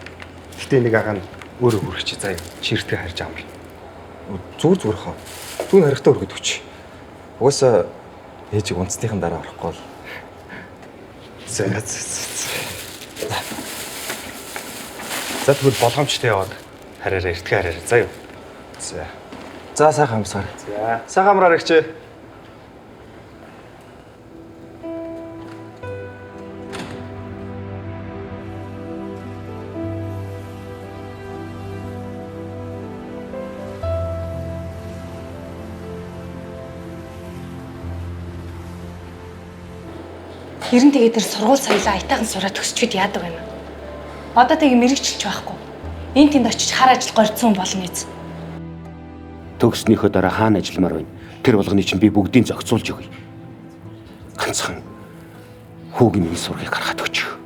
Гэтэ энийг агаа нь өөрөө хүргэж заяа. Чи эртгээ харж амар. Зүгээр зүгээр хаа. Түүн харихтаа хүргэдэг өгч. Угаасаа ээжийг унтсныхан дараа орохгүй бол. За за за. За тэгвэл болгоомжтой яваад хараарай, эртгээ хараарай. За юу. За. За сайхан амсгаар. За. Сайхан амраар ихчээ. Ер нь тэгээ тэр сургууль соёлоо аятайхан сураад төгсчүүд яадаг юм. Одоо тэгээ мэрэгчлж байхгүй. Энд тэнд очиж хар ажил горьдсон болно эз. Төгснөхөө дараа хаана ажилламаар байна? Тэр болгоны чинь би бүгдийг зохицуулж өгье. Ганцхан хүүгийн миний сургийг гаргаад өгч.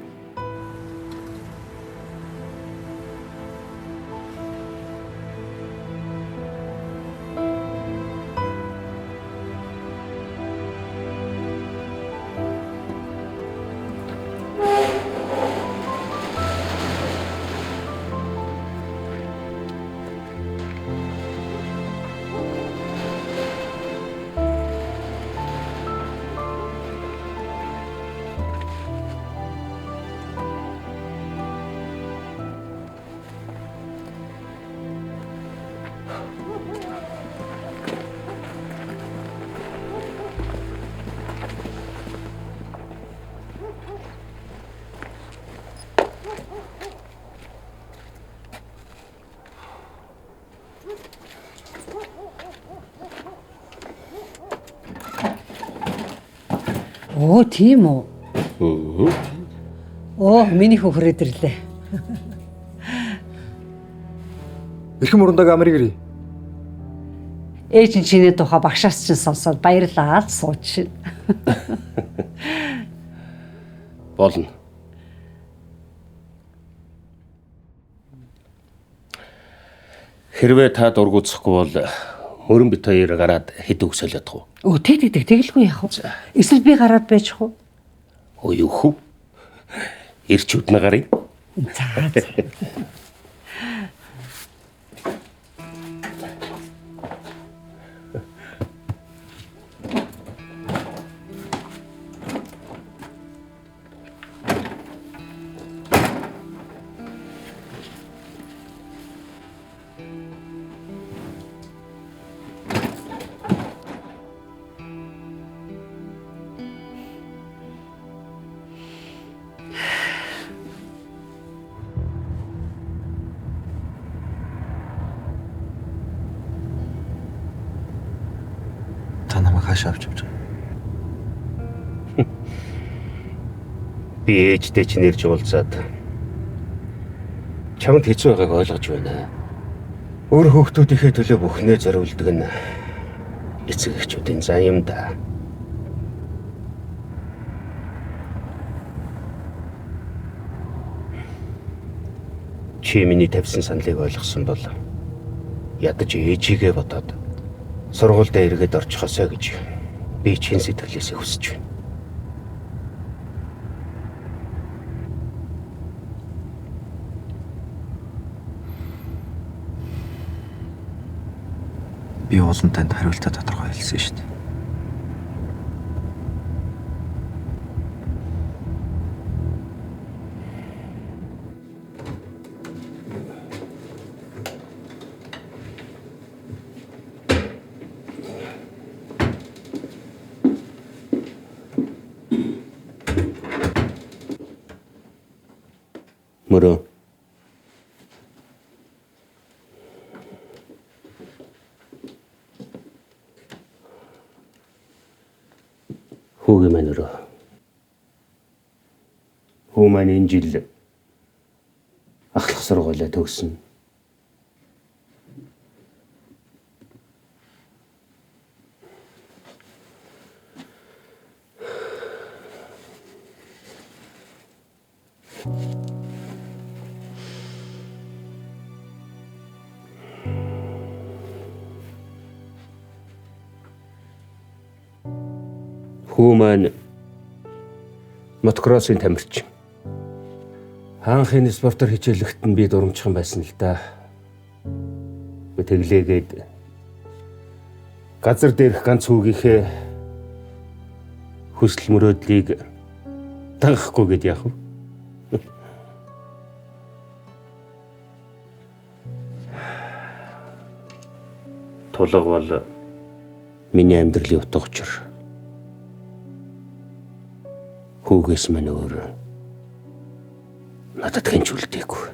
Оо, тийм үү? Оо, миний хүү хүрээд ирлээ. Эрхэм урандаг амрыг ирье. Ээж нь чиний тухай багшаас чинь сонсоод баярлаад сууж. Болно. Хэрвээ та дургуутсахгүй бол мөрөн бит хоёр гараад хэд үг солиодох уу? Өө тэг тэг тэгэлгүй яах вэ? Эсвэл би гараад байж уу? Өө юу хүү? Ирч үднэ гарыг. За. Хаашаа авч явж байгаа? Би ээжтэй чинь ирж уулзаад чамд хэцүү байгааг ойлгож байна. Өөр хүүхдүүдийнхээ төлөө бүхнээ зориулдаг нь эцэг эхчүүдийн зан юм да. Чи миний тавьсан саналыг ойлгосон бол ядаж ээжигээ бодоод сургуульдаа эргээд орчихосоо гэж би чин сэтгэлээсээ хүсэж байна. Би уулан танд хариултаа тодорхой хэлсэн шүү дээ. Мөрөө. Хүүгийн маань өрөө. Хүү маань энэ жил ахлах сургуулиа төгснө. Хүү маань мотокроссын тамирчин. Хаанхын спортоор хичээлэхэд нь би дурамчхан байсан л да. Би тэглээгээд газар дээрх ганц хүүгийнхээ хүсэл мөрөөдлийг дагахгүй гэд яах вэ? Тулга бол миний амьдралын утга учир. Хүүгээс мань өөр надад хэн ч үлдээгүй.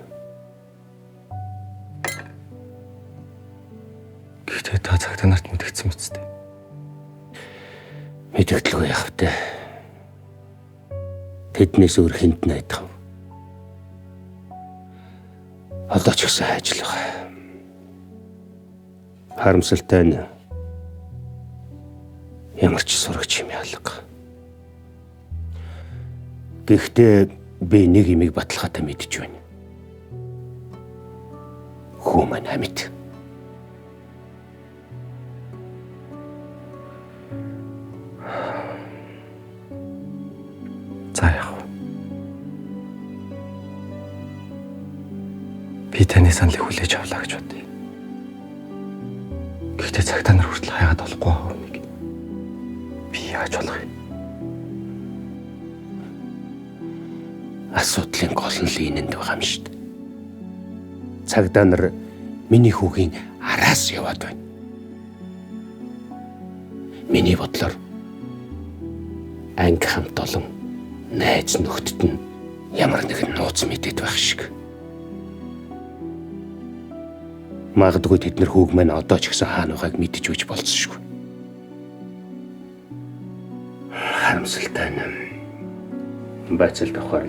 Гэхдээ та цагтаа нарт мэдэгдсэн мэт дээ. Мэдэгдэлгүй яах вэ? Тэднээс өөр хүнд найдах вэ? Одоо ч гэсэн хайжлах. Харамсалтай нь ямар ч сурагч юм ялга. Гэхдээ би нэг юмыг баталгаатай мэдэж байна. Хүү маань амьд. За яах вэ? Би таны саналыг хүлээж авлаа гэж бодъё. Гэхдээ цагтаа нар хүртэл хайгаад олохгүй байгаа үнийг би яаж болох юм? Асуудлын гол нь л энэнд байгаа юм шүү дээ. Цагдаа нар миний хүүгийн араас яваад байна. Миний бодлоор анги хамт олон найз нөхдөд нь ямар нэгэн нууц мэдээд байх шиг. Магадгүй тэд нар хүүг маань одоо ч гэсэн хаана байгааг мэдэж үйж болцсошгүй. Харамсалтай нь байцаалд авахар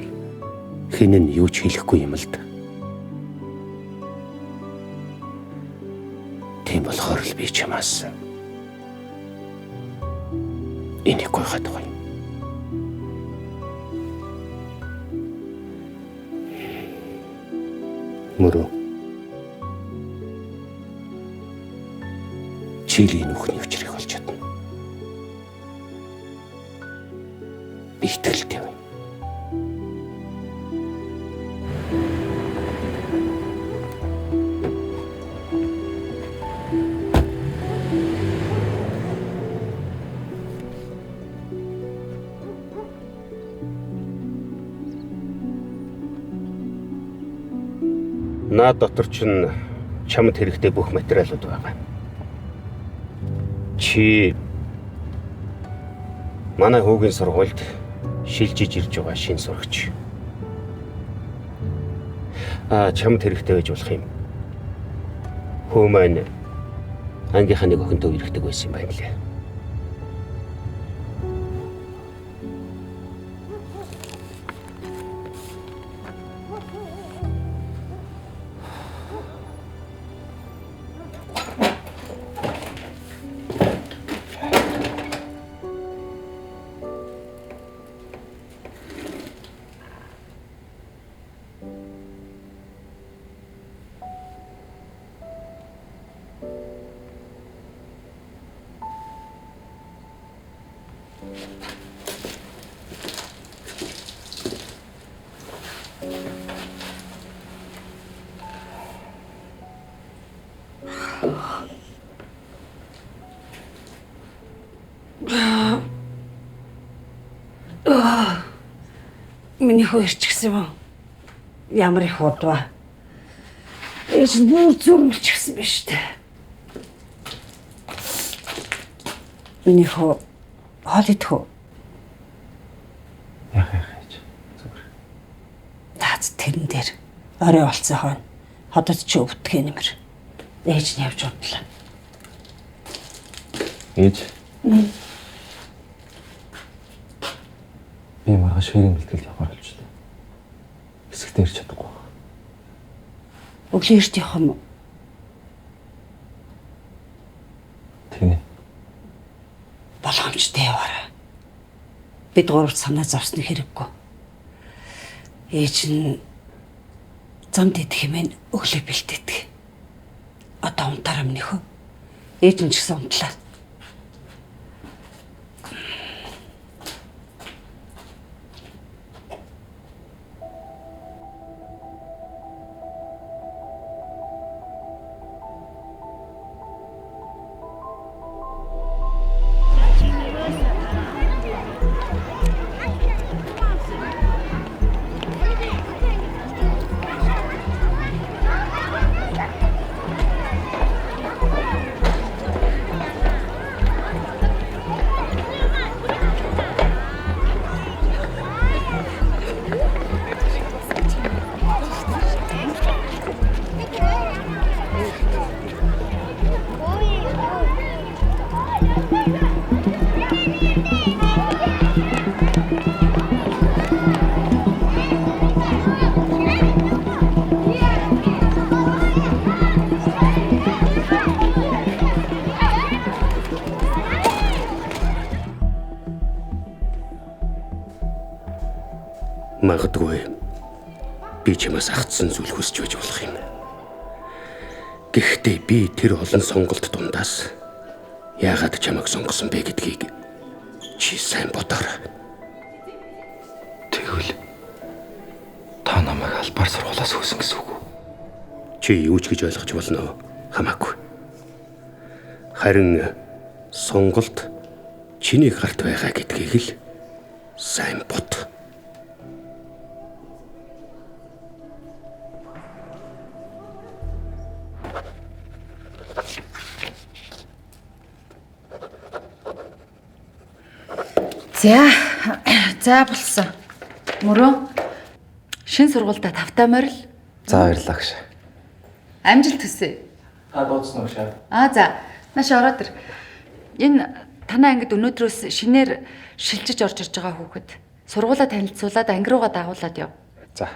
хэн нь юу ч хэлэхгүй юм л да. Тийм болохоор л би чамаас энийг гуйхад байгаа юм. Мөрөө. Чилийн нүхний учрыг олж чадна. Би итгэлтэй байна. Наад дотор чинь чамд хэрэгтэй бүх материалууд байгаа. Чи манай хүүгийн сургуульд шилжиж ирж байгаа шинэ сурагч. Чамд хэрэгтэй байж болох юм. Хүү маань ангийнхаа нэг охинтой үерхдэг байсан юм байна лээ. Миний хүү ирчихсэн юм уу? Ямар их удваа. Ээж нь бүр зүрмэлчихсэн биш үү? Миний хүү хоол идэх үү? Яах яах ээж. Зүгээр. Наац тэрэн дээр орой болцсон хойно ходод чи өвдөх нэмэр. Ээж нь явж унтлаа. Ээж. Би маргааш хэрийн бэлтгэлд явахаар болчихлоо. Хэсэгтээ ирч чадахгүй байна. Өглөө эрт явах юм уу? Тэгнэ. Боломжтой яваарай. Бид гуравт санаа зовсны хэрэггүй. Ээж нь замд идэх хэмээн өглөө бэлтээдэг. Одоо унтаараа минь хөө. Ээж нь ч гэсэн унтлаа. Магадгүй би чамаас агцсан зүйл хүсч байж болох юм. Гэхдээ би тэр олон сонголт дундаас яагаад чамайг сонгосон бэ гэдгийг чи сайн бодоорой. Тэгвэл та намайг албаар сургуулаас хөөсөн гэсэн үг үү? Чи юу ч гэж ойлгож болно хамаагүй. Харин сонголт чиний гарт байгаа гэдгийг л сайн бод. За, за болсон. Мөрөө шин сургуультай тавтай морил. За баярлалаа гэж. Амжилт хүсье. Та дуудсан уу шаа? Аа за, нааш ороод ир. Энэ танай ангид өнөөдрөөс шинээр шилжиж орж ирж байгаа хүүхэд сургуулаа танилцуулаад анги руугаа дагуулад яв. За.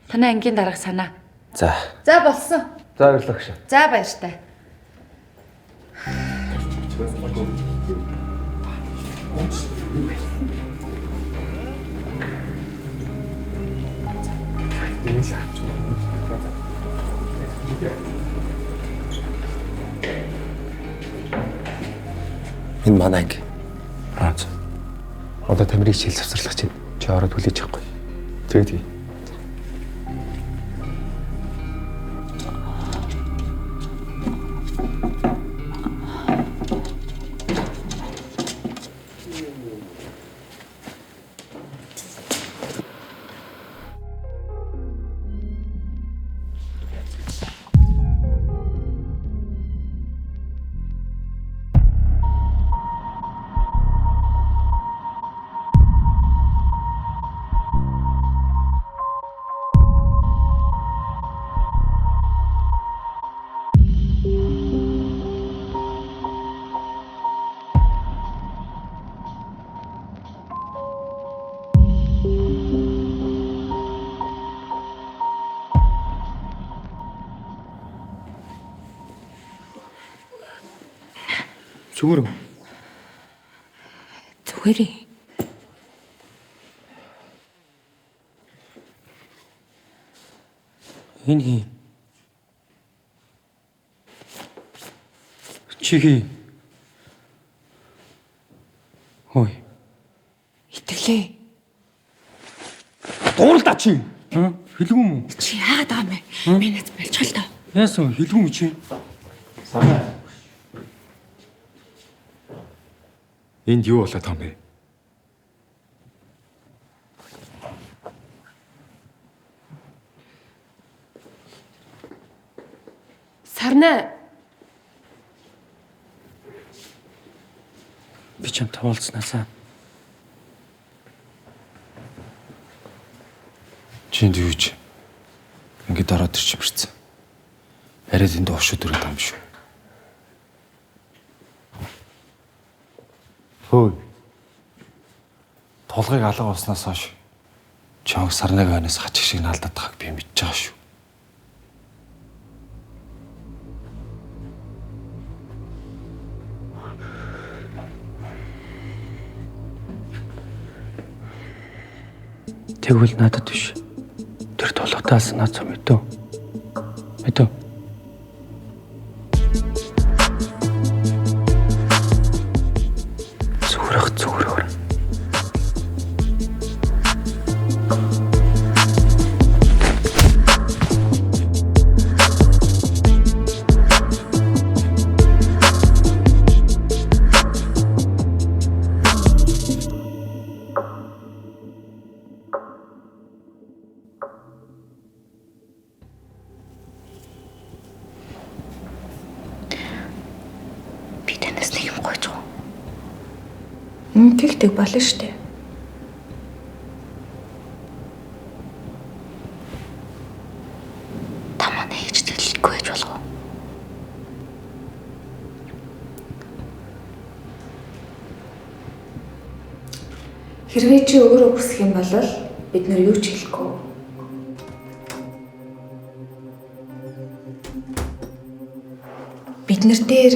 Танай ангийн дарга санаа. За. За болсон. За баярлалаа гэж. За баяртай. Энэ манай анги. Аа. Одоо Тамирыг хичээл завсарлах чинь. Чи ороод хүлээж авахгүй. Тэгээ тэгээ. Зүгээр үү? Зүгээрээ. Энэ хин? Чи хин? Хой. Итгэлээ. Дууралдаа чи. Хэлгүй юм уу? Чи яагаад байгаа юм бэ? Би нэт болчихлоо л доо. Яасан хэлгүй юм чи? Санаа. Энд юу болоод байгаа юм бэ? Сарнай. Би чамтай уулзнаасаа. Чи энд юу гэж ингээд ороод ирч мэрцэн. Арай энд уушууд өрөөд байгаа юм шүү. Хөөе. Тулгыг алга болсноос хойш чонг сарнайг ойноос хачих шиг наалдаад байгааг би мэдж байгаа шүү. Тэгвэл надад биш. Тэр тулгатаас над зам мэдв. Мэдв. Тэг болно шүү дээ. Та манай ээж тэглэхгүй байж болох уу? Хэрвээ чи өөрөө хүсэх юм бол бид нар юу ч хэлэхгүй. Бид нар дээр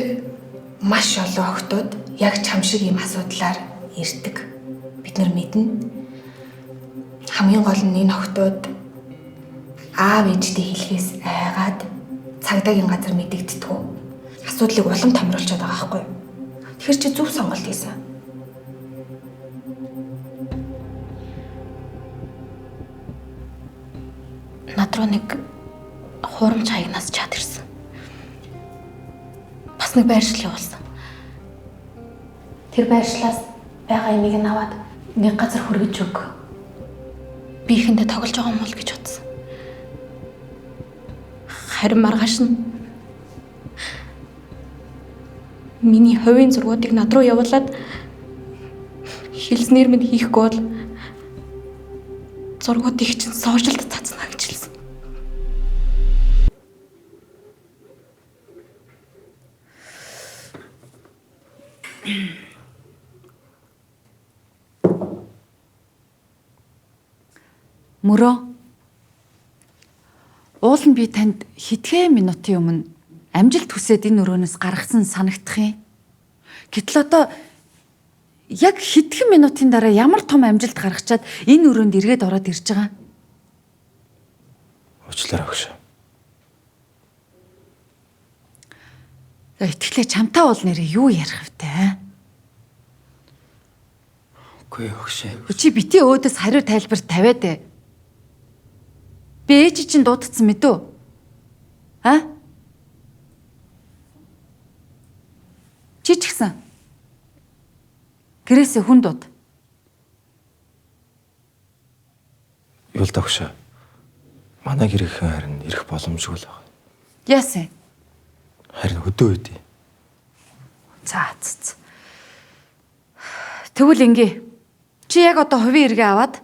маш олон охтууд яг чам шиг ийм асуудлаар ирдэг. Бид нар мэднэ. Хамгийн гол нь энэ охтууд аав ээжтэй хэлхээс айгаад цагдаагийн газар мэдэгддэг. Асуудлыг улам томруулчихад байгаа байхгүй юу? Тэгэхээр чи зөв сонголт хийсэн. Над руу нэг хуурамч хаягнаас чат ирсэн. Бас нэг байршил явуулсан. Тэр байршлаас байгаа юмыг нь аваад нэг газар хүргэж өг. Би ихэндээ тоглож байгаа юм бол гэж бодсон. Харин маргааш нь миний хувийн зургуудыг над руу явуулаад хэлснээр минь хийхгүй бол зургуудыг чинь сошиалд цацна гэж хэлсэн. Мөрөө. Уул нь би танд хэдхэн минутын өмнө амжилт хүсээд энэ өрөөнөөс гаргасан санагдах юм. Гэтэл одоо яг хэдхэн минутын дараа ямар том амжилт гаргачаад энэ өрөөнд эргээд ороод ирж байгаа. Уучлаарай өгш. За итгэлээ чамтай бол нэрээ юу ярих вэ аа? Үгүй өгш. Чи бити өөдөөс хариу тайлбар тавиад ээ. Би ээж чинь дуудсан мэдүү? А? Чи ч гэсэн. Гэрээсээ хүн дууд. Юу л да өгш. Манай гэрийнхэн харин ирэх боломжгүй л байгаа. Яасан? Харин хөдөө үйдээ. За за. Тэгвэл ингээ. Чи яг одоо хувийн эргээ аваад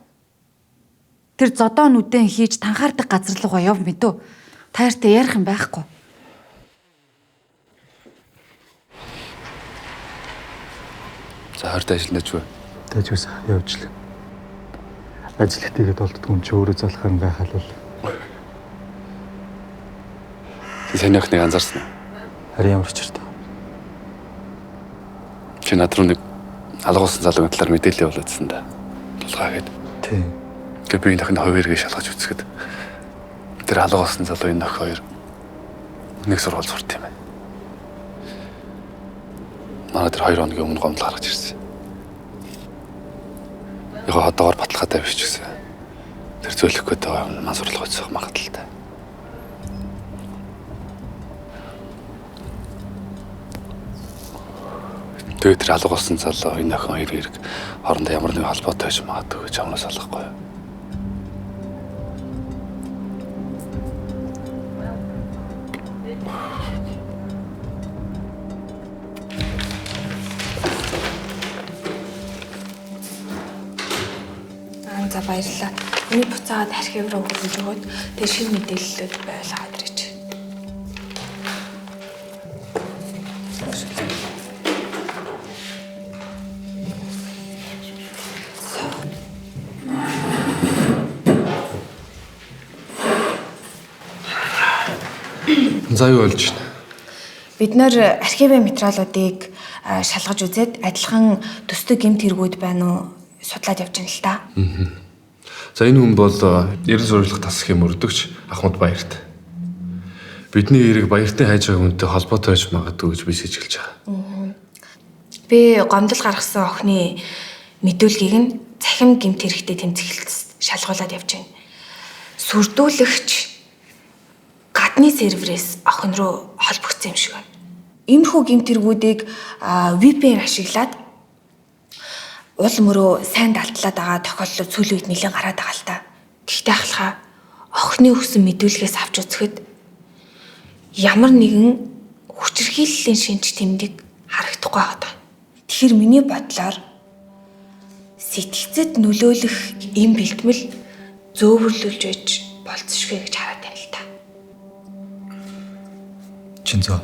тэр зодоо нүдэн хийж танхаардаг газар руугаа яв мэдөө. Та нартай ярих юм байхгүй. За хортой ажиллана ч вэ? Тэжээс явжлаа. Ажил ихтэйгээд болдгоо юм чи өөрөө залхаар нь гайхалал. Чи сайн охиныг анзаарсан уу? Харин ямар учиртай. Чи над руу нэг алгуулсан залуугийн талаар мэдээлэл явуулсан да. Тулгаа гээд. Тийм. Тэгээ би энэ охины хувийн эргээ шалгаж үзэхэд тэр алгуулсан залуу энэ охин хоёр нэг сургууль сурт юм байна. Манай тэр 2 хоногийн өмнө гомдол гаргаж ирсэн. Яг одоогоор баталгаатай биш ч гэсэн тэр зөөлөх гээд байгаа юм ман сурлах үзэх магадлалтай. Тэгээд тэр алга болсон залуу энэ охин хоёр эрг хоорондоо ямар нэгэн холбоотой байж магадгүй гэж амнаас алахгүй. За баярлалаа. Энийг буцаагаад архив руу хүргэж өгөөд тэгээ шинэ мэдээллүүд байлгаад ирээч. За юу болж байна? Бид нэр архивын материалуудыг шалгаж үзээд адилхан төстэй гэмт хэрэгүүд байна уу судлаад явж байна л та. За энэ хүн бол эрен суурилах тасхийн мөрдөгч Ахмад Баярт. Бидний эрэг Баяртын хайж байгаа хүнтэй холбоотой байж магадгүй гэж би сэжиглэж байгаа. Би гомдол гаргасан охины мэдүүлгийг нь цахим гэмт хэрэгтэй тэмцгэлт шалгуулад явж байна. Сүрдүүлэгч гадны серверээс охин руу холбогдсон юм шиг байна. Иймэрхүү гэмт хэрэгүүдийг VPN ашиглаад уул мөрөө сайн далдлаад байгаа тохиолдол сүүлийн үед нэлээд гараад байгаа л та. Гэхдээ ахлахаа охины өгсөн мэдүүлгээс авч үзэхэд ямар нэгэн хүчирхийллийн шинж тэмдэг харагдахгүй байгаа. Тэгэхээр миний бодлоор сэтгцэд нөлөөлөх им бэлтгэл зөөвөрлүүлж байж болцсошгүй гэж хараад байна л та. Чинзоо.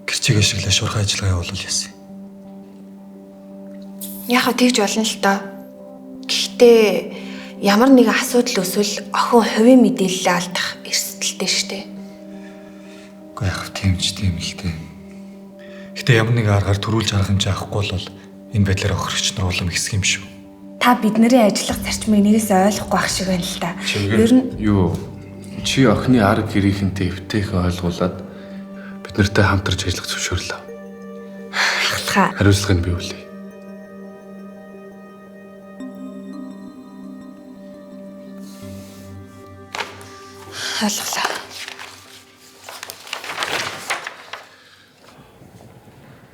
Гэрчиг ашиглаа шуурхай ажиллагаа явуулвал яасан. Яг хөө тэгж болно л доо. Гэхдээ ямар нэгэн асуудал өсвөл охин хувийн мэдээлэлээ алдах эрсдэлтэй штэ. Үгүй яг тийм ч тийм л дээ. Гэтэ ямар нэгэн аргаар төрүүлж арга хэмжээ авахгүй бол энэ байдлаар охирогч нар улам ихсэх юм шүү. Та бидний ажиллах зарчмыг нэгээс ойлгохгүй байх шиг байна л та. Ер нь юу чи охины арга гэрийнхэнтэй эвтэйхэн ойлгуулад бид нартай хамтарч ажиллах зөвшөөрлөө. Ахлахаа. Хариуцлагыг би хүлээе. Ойлголоо.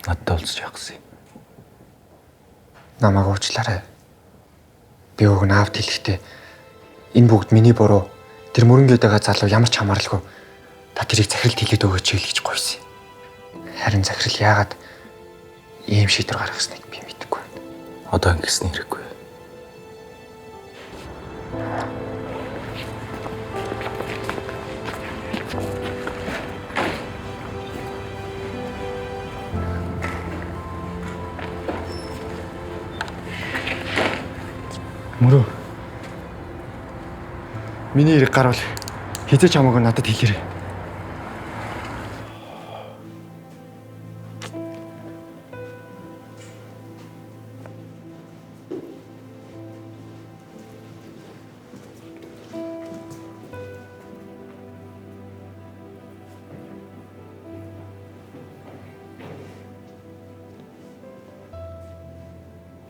Надтай уулзч явах гэсэн юм. Намайг уучлаарай. Би уг нь аавд хэлэхдээ энэ бүгд миний буруу. Тэр мөрөнгөд байгаа залуу ямар ч хамааралгүй. Та тэрийг захиралд хэлээд өгөөч хэл гэж гуйсан. Харин захирал яагаад ийм шийдвэр гаргасныг би мэдэхгүй байна. Одоо ингэсэн хэрэггүй. Мөрөө. Миний эрэг гарвал хэзээ ч хамаагүй надад хэлээрэй.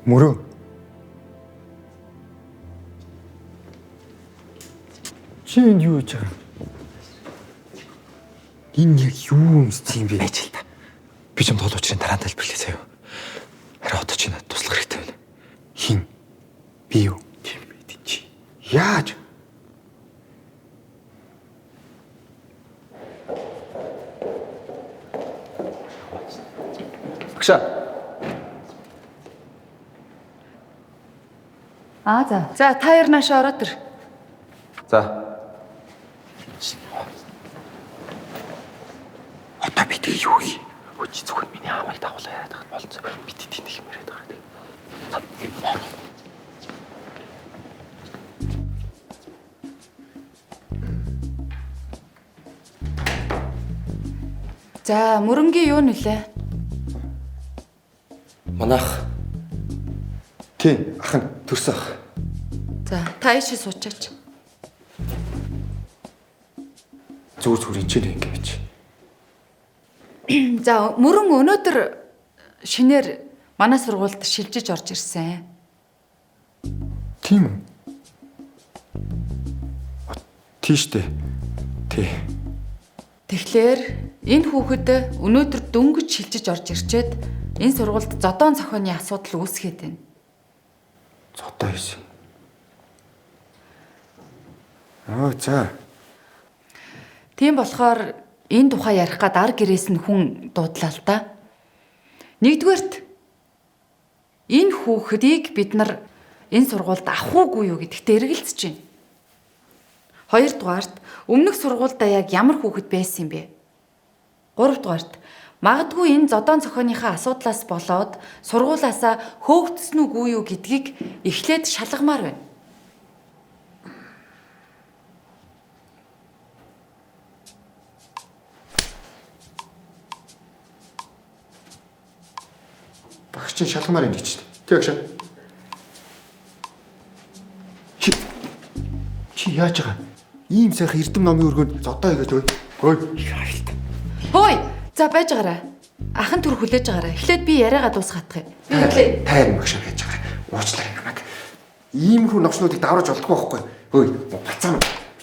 Мөрөө. Чи энд юу хийж байгаа юм? Энэ яг юу юмсцэн юм бэ? Байж л та. Би чамд тол учрын дараа тайлбарлая заяа. Харин одоо чи надад туслах хэрэгтэй байна. Хин? Би юу? Тийм байд чи. Яаж? Багшаа. Аа за. За та хоёр наашаа ороод ир. За. Одоо бид юу хий? Чи зөвхөн миний хаамыг дагуулаа яриад байхад болцоо. Бид тийм их юм яриад байгаа. За мөрөнгийн юу нөлөө? Манайх. Тийм, ах нь төрсөн ах. За та ийшээ суучаач. Зүгээр зүгээр энэ ч ингэж. За мөрөн өнөөдөр шинээр манай сургуульд шилжиж орж ирсэн. Тийм үү? Тийм штэ. Тий. Тэгэхээр энэ хүүхэд өнөөдөр дөнгөж шилжиж орж ирчээд энэ сургуульд зодоон зохионы асуудал үүсгээд байна. Зодоо хийсэн. Аа за. Тийм болохоор энэ тухай ярих гад ар гэрээс нь хүн дуудлаа л да. Нэгдүгээрт энэ хүүхдийг бид нар энэ сургуульд авах уугүй юу гэдэгт эргэлзэж байна. Хоёрдугаарт өмнөх сургуульдаа яг ямар хүүхэд байсан юм бэ? Гуравдугаарт магадгүй энэ зодоон зохионыхаа асуудлаас болоод сургуулаасаа хөөгдсөн үгүй юу гэдгийг эхлээд шалгамаар байна. Багш чинь шалгамаар юм гэж. Тэг агшаа. Чи яаж байгаа? Ийм сайхан эрдэм номын өргөнд зодоо хийгээд ой. Ой. Хөөе. За байж байгаарай. Ахын төр хүлээж байгаарай. Эхлээд би яриагаа дуусгаадах юм. Би хүлээ. Та ярин багшаа байж байгаарай. Уучлаарай намайг. Иймэрхүү новшнуудыг давраж болдгоо байхгүй. Хөөе. Бацаан.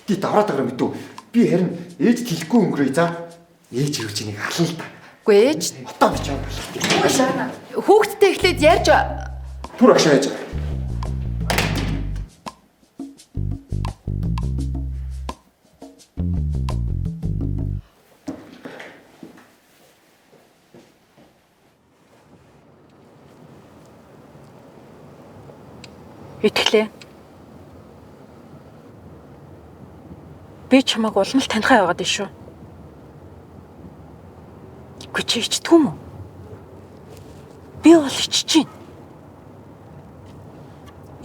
Бити давраад байгаа мэдүү. Би харин ээж хэлэхгүй өнгөрөөе за. Ээж ирвэл чи нэг ална л та. Үгүй ээж. Одоо би чам болох. Хүүхдтэй эхлээд ярьж түр агшаа яаж. Итгэлээ. Би чамайг улам л танихаа яваад иш шүү. Үгүй чи ичдэг юм уу? Би бол ичиж байна.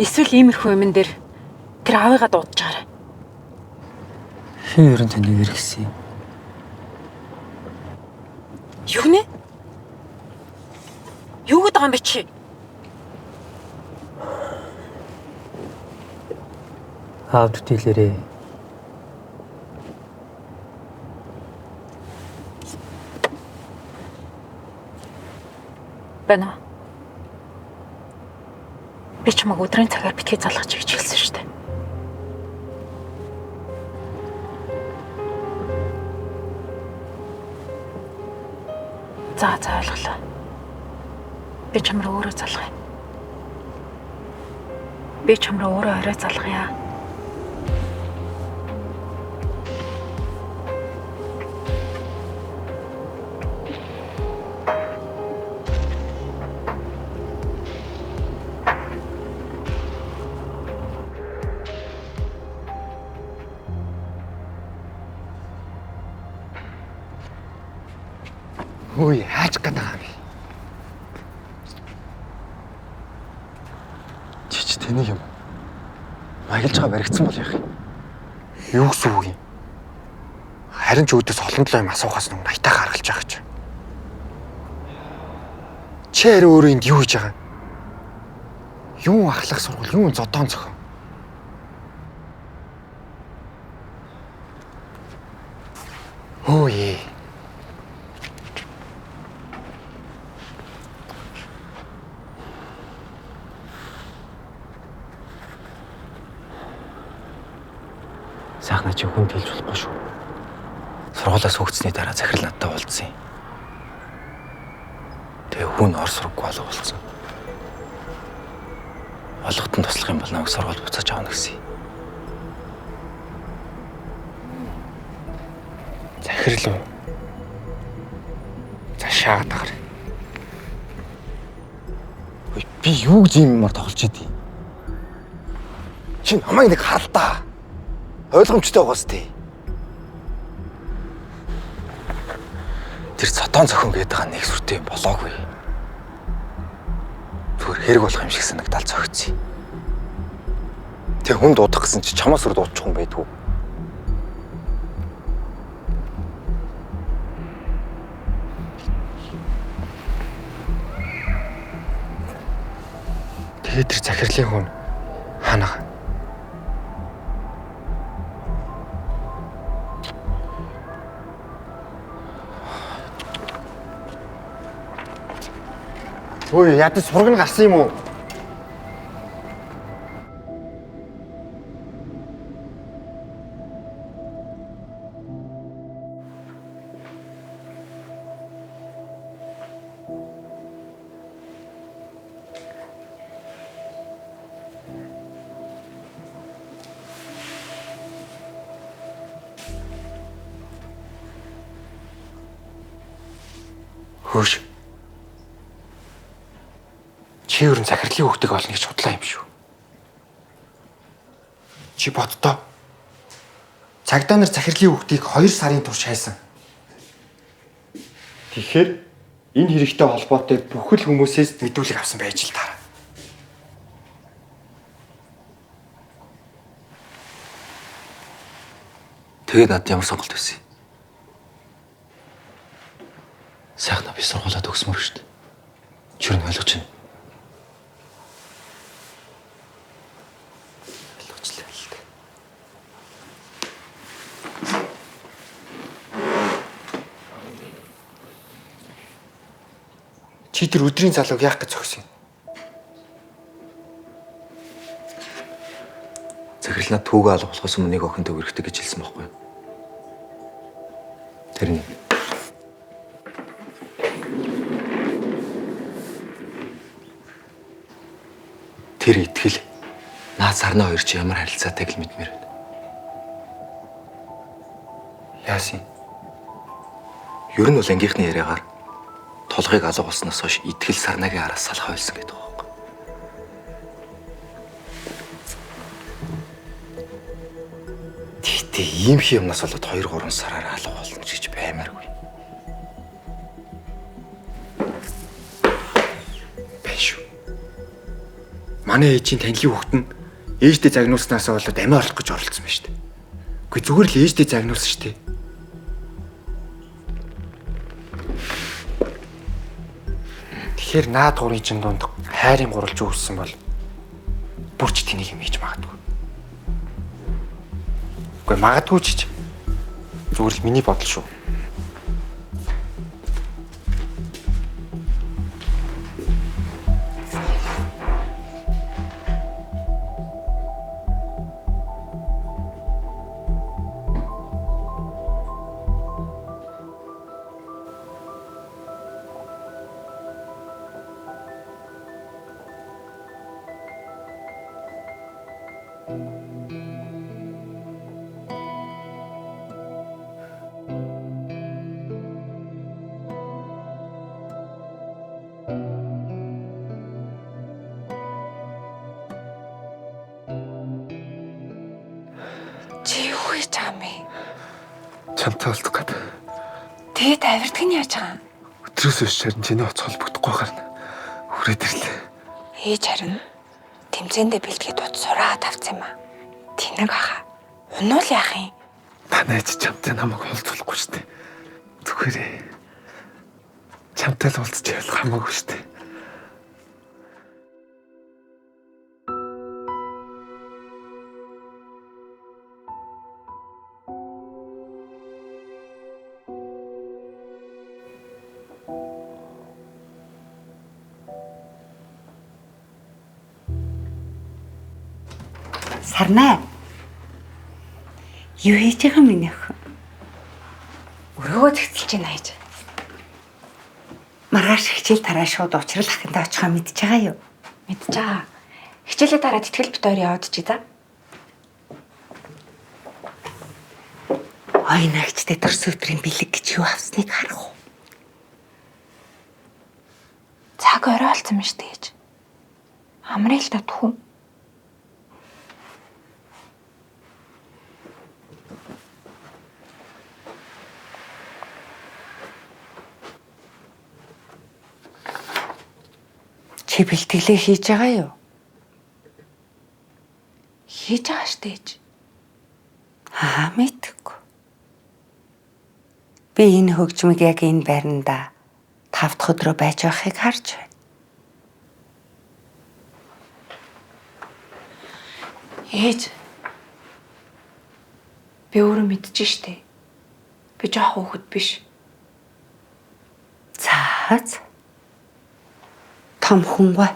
Эсвэл иймэрхүү юмн дээр тэр аавыгаа дуудаж байгаарай. Хэн ерэн таныг эргэсэн юм? Юу нэ? Юу гэдэг юм бэ чи? Аавд хэлээрээ. Байна. Би чамайг өдрийн цагаар битгий залгаж гэж хэлсэн шүү дээ. За за ойлголоо. Би чам руу өөрөө залгая. Би чам руу өөрөө орой залгая. Хөөе, яаж гээд байгаа юм бэ? Чи ч тэнийг юм. Маягилж байгаа баригдсан бол яах юм? Юу гэсэн үг юм? Харин ч өөдөөс олон талаа юм асуухаас өмнө аятаа гаргалж байгаа ч. Чи харин өөрөө энд юу хийж байгаа юм? Юу ахлах сургууль, юу зодоон зохион? Хөөе. Сайхнаа чи хүнд хэлж болохгүй шүү. Сургуулиас хөгжсөний дараа захирал надтай уулзсан юм. Тэгээ хүн ор сурггүй алга болсон. Олготон туслах юм бол намайг сургууль буцааж авна гэсэн юм. Захирал уу? За шаагаад агаар. Ой, би юу гэж юм юмар тоглож идэв? Чи намайг нэг харалтаа. Ойлгомжтой байгаас тээ. Тэр цотон зохион гэдэг байгаа нэг сүртэй юм болоогүй. Зүгээр хэрэг болох юм шиг санагдал зөгцсөн. Тэг хүн дуудах гэсэн чи чамаас өөр дуудчих юм байдгүй. Тэгээд тэр захирлын хүн хаана? Ой, ядаж сураг нь гарсан юм уу? Хөөш. Чи ер нь захирлын хүүхдийг олно гэж худлаа юм шүү. Чи боддоо. Цагдаа нар захирлын хүүхдийг 2 сарын турш хайсан. Тэгэхээр энэ хэрэгтэй холбоотой бүхэл хүмүүсээс мэдүүлэг авсан байж л таараа. Тэгээд надад ямар сонголт байсан юм? Сайхнаа би сургуулаа төгсмөр шүү дээ. Чи юу ойлгож байна? Чи тэр өдрийн залууг яах гэж зогсон юм? Захирал над түүгээ алга болохоос өмнө нэг охинтой үерхдэг гэж хэлсэн байхгүй юу? Тэрний. Тэр итгэл наад сарнаа хоёр чи ямар харилцаатай гэл мэдмээр байна. Яасан? Ер нь бол ангийнхны яриагаар тулгыг алга болсноос хойш итгэл сарнагийн араас салхаа байсан гэдэг байгаа байхгүй. Тэгтээ ийм хий юмнаас болоод 2 3 сараар алга болно ч гэж баймааргүй. Бэн шүү. Манай ээжийн танилын хүүхэд нь ээждээ загнуулснаас болоод амиа орлох гэж оролцсон байна шүү дээ. Үгүй зүгээр л ээждээ загнуулсан шүү дээ. Тэгэхээр наад гурын чин дунд хайрын гурвалж үүссэн бол бүрч тэнийг юм хийж магадгүй. Үгүй магадгүй ч зүгээр л миний бодол шүү. Чи юу хийж байгаа юм бэ? Чамтай болдог гээд. Тэгээд авирдаг нь яаж байгаа юм? Өдрөөс өш харин чиний утас холбогдохгүй гарна. Хүрээд ирлээ. Ээж харин тэмцээндээ бэлтгээд утас сураад авсан юм аа. Тэнэг аха. Унуул яах юм? Танай ээж чамтай намайг уулзуулахгүй шүү дээ. Зүгээр ээ. Чамтай л уулзч явал хамаагүй шүү дээ. Сарнаа. Юу хийж байгаа юм минь охин? Өрөөгөө зэгцэлж байна ээж. Маргааш хичээл тараа шууд учрал ахиндаа очихоо мэдж байгаа юу? Мэдж байгаа. Хичээлээ тараад тэтгэл бит хоёр яваад чи за. Ой нагчтай төрсөн өдрийн бэлэг гэж юу авсныг харах уу? Цаг орой болсон юм шүү дээ ээж. Амрыг л татах уу? Чи бэлтгэлээ хийж байгаа юу? Хийж байгаа шүү дээ ээж. Аа мэдгүй. Би энэ хөгжмийг яг энэ байранда 5 дахь өдрөө байж байхыг харж байна. Ээж. Би өөрөө мэдэж штэ. Би жоох хүүхэд биш. За. Том хүнгүй.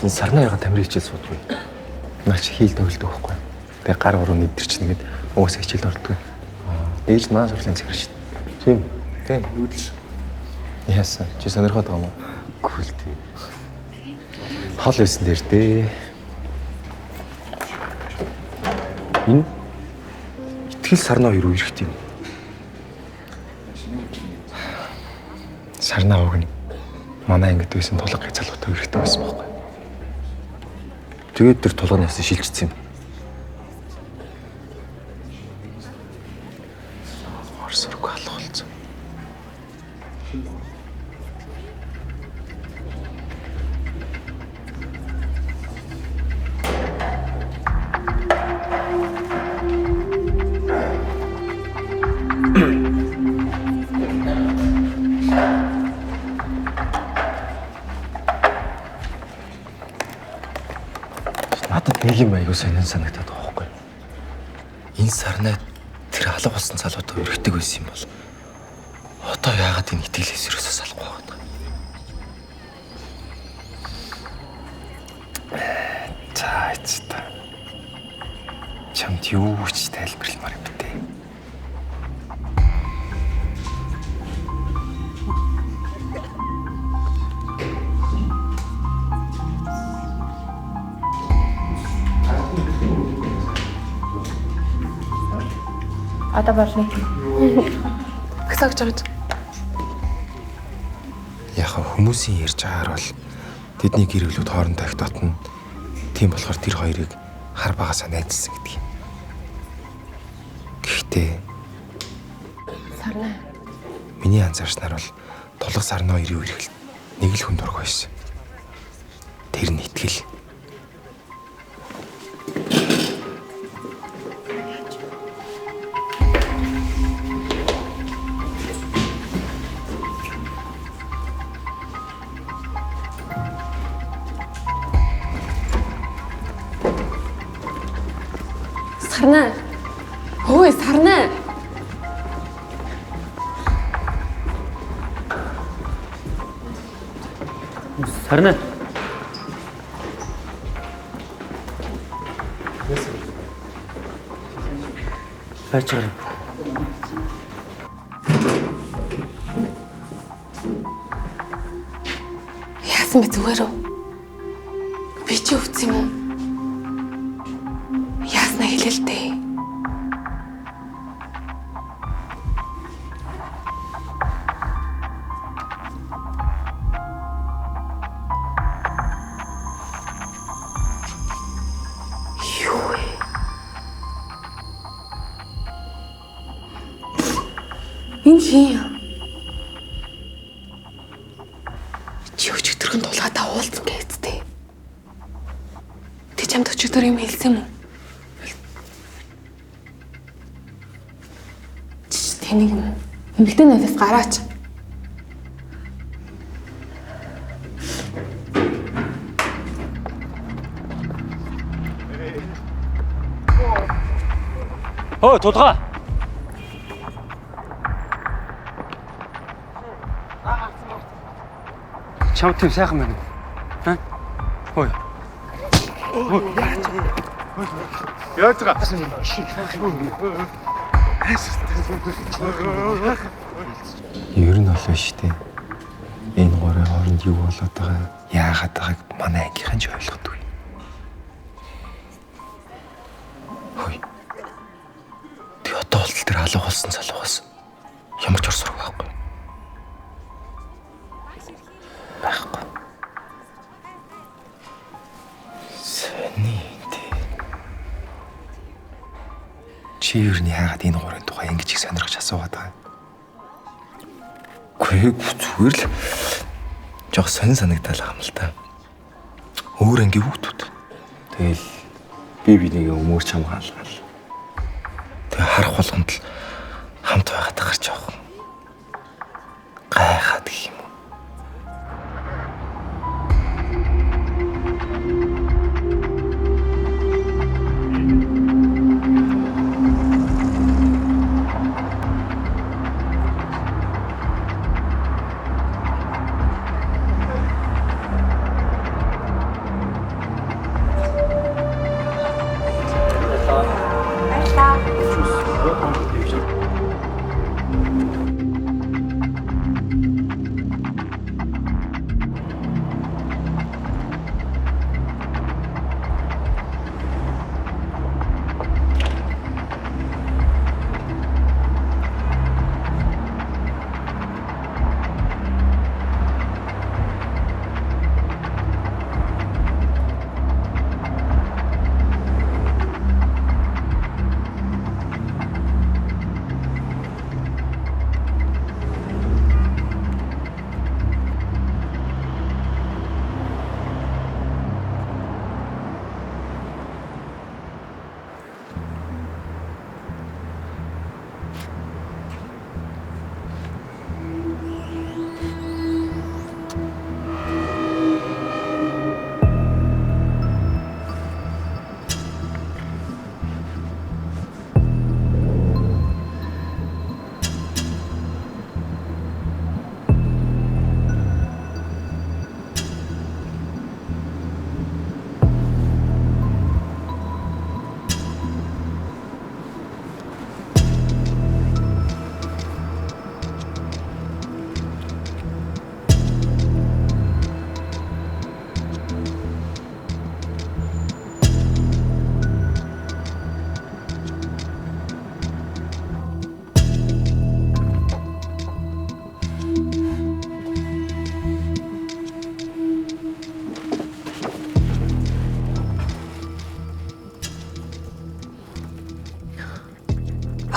Энэ сарнаа ягаан тамирын хичээл суудгүй. Наа чи хийл тоглодог байхгүй. Тэгээ гар уруу нэдэрч нэгэд угаасаа хичээлд ордоггүй. Ээж наа сурлын захир шүү дээ. Тийм. Тийм. Юу л. Яасан? Чи сонирхоод байгаа юм уу? Үгүй л дээ. Хол байсан дээр дээ. Энэ итгэл сарнаа хоёр үерхт юм. Сарнаа уг нь манай ангид байсан тулга залуутай үерхтэй байсан байхгүй. Тэгээд тэр тулганы ясан шилжчихсэн юм. Орсоргүй алга болсон. Надад нэг юм аягүй сонин санагдаад байгаа байхгүй. Энэ сарнай тэр алга болсон залуутай өргөдөг байсан юм бол одоо яагаад энэ итгэлээс ерөөсөө салахгүй байгаа юм? За эцээ. Чамд юу ч тайлбарламаар юм бэ? Одоо болно. Гсагч байгаа. Яг хүмүүсийн ярьж байгаагаар бол тэдний гэр бүлүүд хоорондоо их дотно. Тийм болохоор тэр хоёрыг хар багасаа найзлсан гэдэг юм. Гэхдээ Сарнаа. Миний анзаарснаар бол Тулга Сарнаа хоёрын үерхэлд нэг л хүн дург байсан. Тэр нь Итгэл. Сарнаа. Хөөе, сарнаа. Сарнаа. Байж байгаа. Яасан бэ зүгээр үү? Би чи өвдсөн юм уу? Яаснаа хэлээ л дээ. Юу вэ? Энэ хин юм? Чи өчигдөрхөн тулгаатай уулзсан гэцтэй. Тэ чамд өчигдөр юм хэлсэн юм уу? Чи тэнийг юм. Эмэгтэй надаас гараач. Хөө тулгаа. Чам тийм сайхан байна уу? Ха? Хөөе. Яаж байгаа? Ер нь бол биш үү? Энэ гурийн хооронд юу болоод байгаа, яагаад байгааг манай ангийнхан ч ойлгодгүй. Хөөе. Тэг одоо болтол тэр алга болсон залуугаас ямар ч ор сураг байхгүй. Байхгүй. Сони тий. Чи ер нь яагаад энэ гурийн тухай ингэж их сонирхож асуугаад байгаа юм? Үгүй зүгээр л жоох сонин санагдал байгаа юм л та. Өөр ангийн хүүхдүүд. Тэгэл би бинийг өмөрч хамгаалгаал. Тэгээ харах болгонд л хамт байгаад гарч явах. Гайхаад гэх юм уу.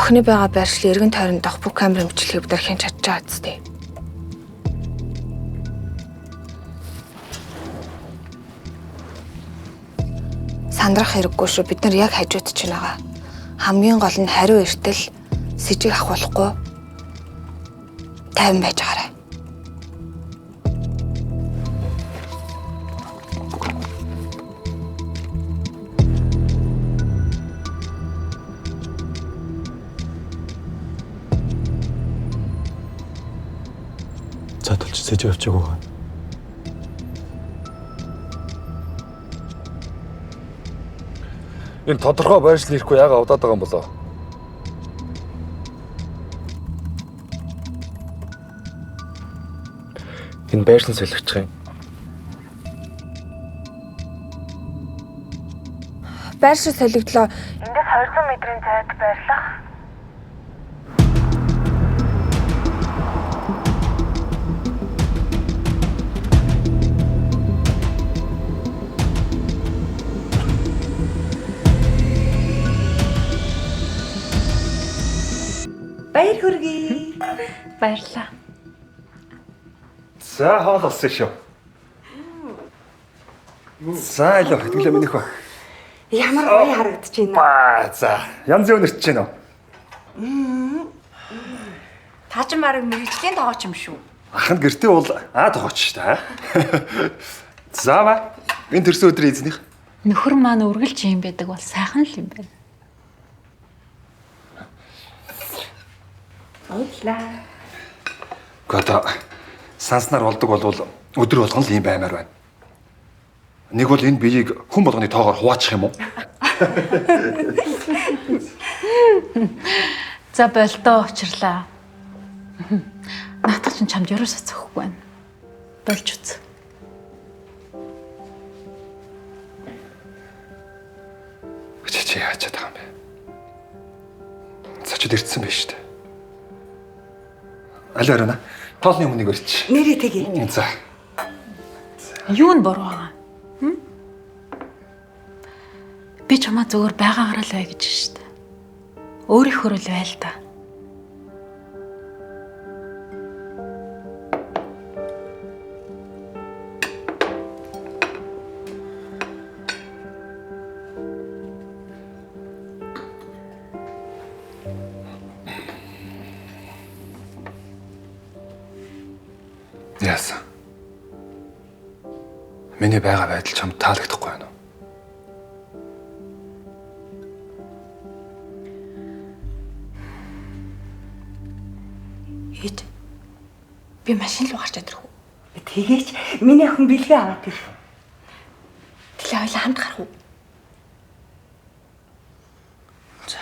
Охины байгаа байршлын эргэн тойронд дох бүх камерын бичлэгийг бид нар хэн чадж байгаа үстэй. Сандрах хэрэггүй шүү. Бид нар яг хажууд чинь байгаа. Хамгийн гол нь хариу эртэл сэжиг авахулахгүй тайван байж байгаарай. За тулч сэжиг авчаагүй байгаа. Энэ тодорхой байршил ирэхгүй яага удаад байгаа юм болоо? Энэ байршил солигдчих юм. Байршил солигдлоо. Эндээс 200 метрийн зайд байрлах. Баяр хүргэе. Баярлалаа. За хоол болсон шүү. За илүү хэдгэлээ минийх ба. Ямар гоё харагдаж байна. Ба за янз бүр нэрч байна уу? Та ч мараг мэрэгжлийн тоогооч юм шүү. Аханд гэртээ бол аа тоогооч шүү дээ. За ба энэ төрсөн өдрийн эзнийх. Нөхөр маань үргэлж юм байдаг бол сайхан л юм байна. Баярлалаа. Гэхдээ санснаар болдог болвол өдөр болгон л ийм баймаар байна. Нэг бол энэ биеийг хүн болгоны тоогоор хуваачих юм уу? За болдоо учрлаа. Наатах чинь чамд ерөөсөө цөхгүй байна. Болж үз. Чи яаж чадах юм бэ? Цочод ирсэн байж шүү дээ. Аль оройна? Тоолны өмнөг өрч. Нэрээ тэгье. За. Юу нь буруу байгаа? Би чамаа зөвөр байгаагаараа л бай гэж шүү дээ. Өөрийнхөө л байл та. Яасан? Миний байгаа байдал чамд таалагдахгүй байна уу? Ээж. Би машин руу гарч идрэх үү? Тэгээч миний охин бэлгээ аваад ир. Тэлээ хоёлаа хамт гарах уу? За.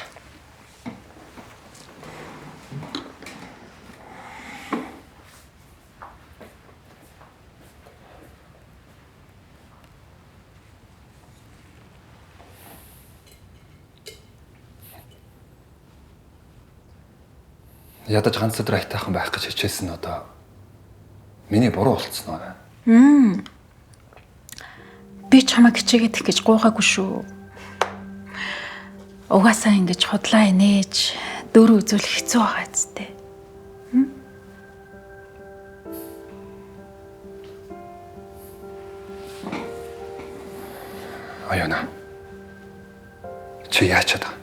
Ядаж ганц өдөр аятайхан байх гэж хичээсэн нь одоо миний буруу болцсон уу? Би чамайг хичээгээд их гэж гуйгаагүй шүү. Угаасаа ингэж худлаа инээж дөрөв үзүүлэх хэцүү байгаа зү. Оёна. Чи яаж чадах?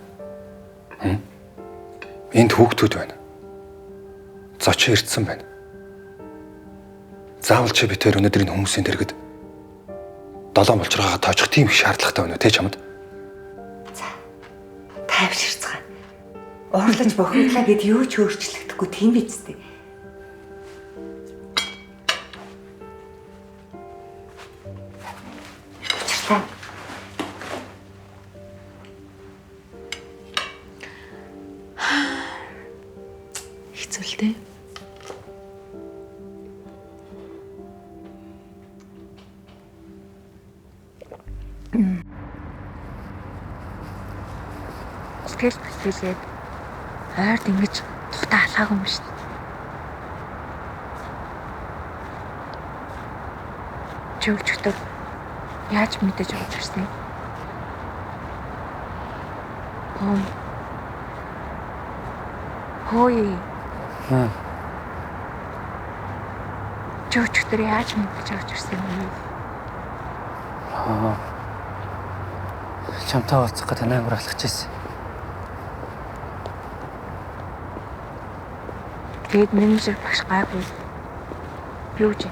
Энд хүүхдүүд байна. Зочин ирсэн байна. Заавал чи битээр өнөөдөр энэ хүмүүсийн дэргэд долоон болчиргаагаа тоочих тийм их шаардлагатай байна уу те чамд? За. Тайвширцгаа. Уурлаж бохимдлаа гэд юу ч өөрчлөгдөхгүй тийм биз дээ. Учиртай. Хэцүү л дээ. Сэтгэл бэлтгэлээд ойрд ингэж тухтаа алхаагүй юм шүү дээ. Чи өчигдөр яаж мэдэж авч ирсэн юм? Хөөе. Аа. Чи өчигдөр яаж мэдэж авч ирсэн юм бэ? Аа. Чамтай уулзах гэдэг 8 ангар алхаж ирсэн. Тэгээд менежер багш гайгүй. Юу гэж?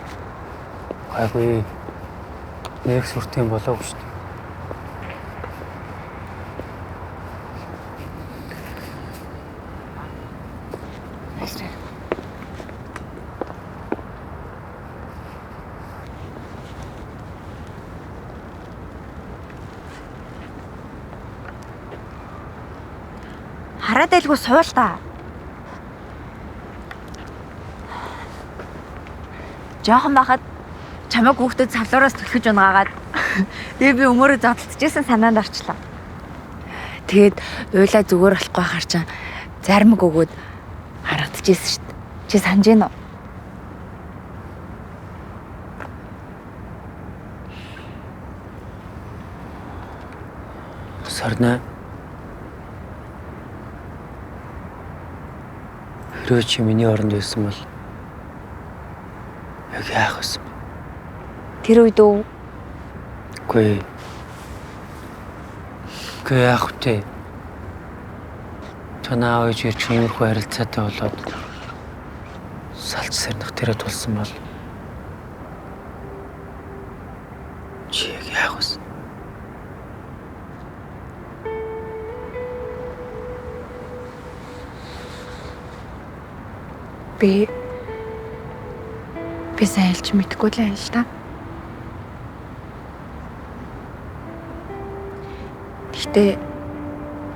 Гайгүй. Нэг сүрт юм болоогүй шүү дээ. Хараад айлгүй суул та. Жохон байхад чамайг хүүхдэд савлуураас түлхэж унгаагаад тэгээ би өмөрөө зодтолцчихсэн санаанд орчлоо. Тэгээд уйлаа зүгээр болохгүй хаар чан зармаг өгөөд харагдчихсэн шүү дээ. Чи санаж гин үү? Сарна. Хэрвээ чи миний оронд байсан бол яг яах вэ? Тэр үед үү? Үгүй. Үгүй яах вэ? Танаа ээж ирж иймэрхүү харилцаатай болоод салц сарнах дээрээ тулсан бол чи яг яах вэ? Би сайн хэлж мэдэхгүй л юм л та. Гэхдээ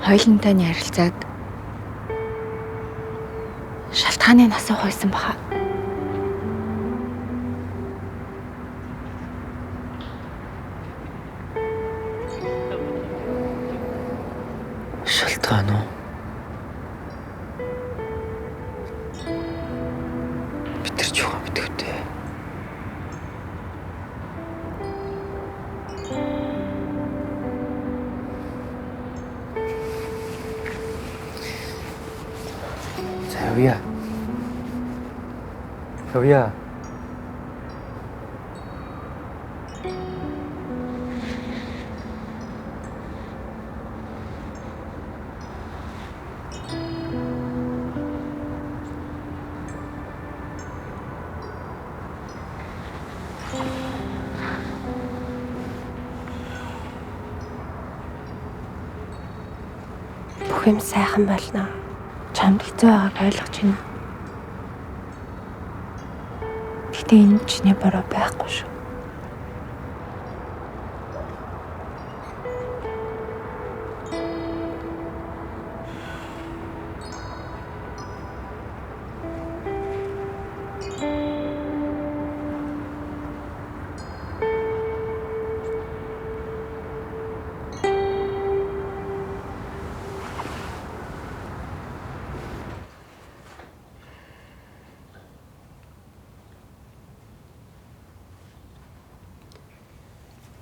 хоёулантай нь ярилцаад шалтгааныг асуух байсан баха. Шалтгаан уу? Бид тэр ч юугаа мэдэх вэ? За явъя. Явъя. Бүх юм сайхан болно. Чамд хэцүү байгааг ойлгож байна. Гэхдээ энэ чиний буруу байхгүй шүү.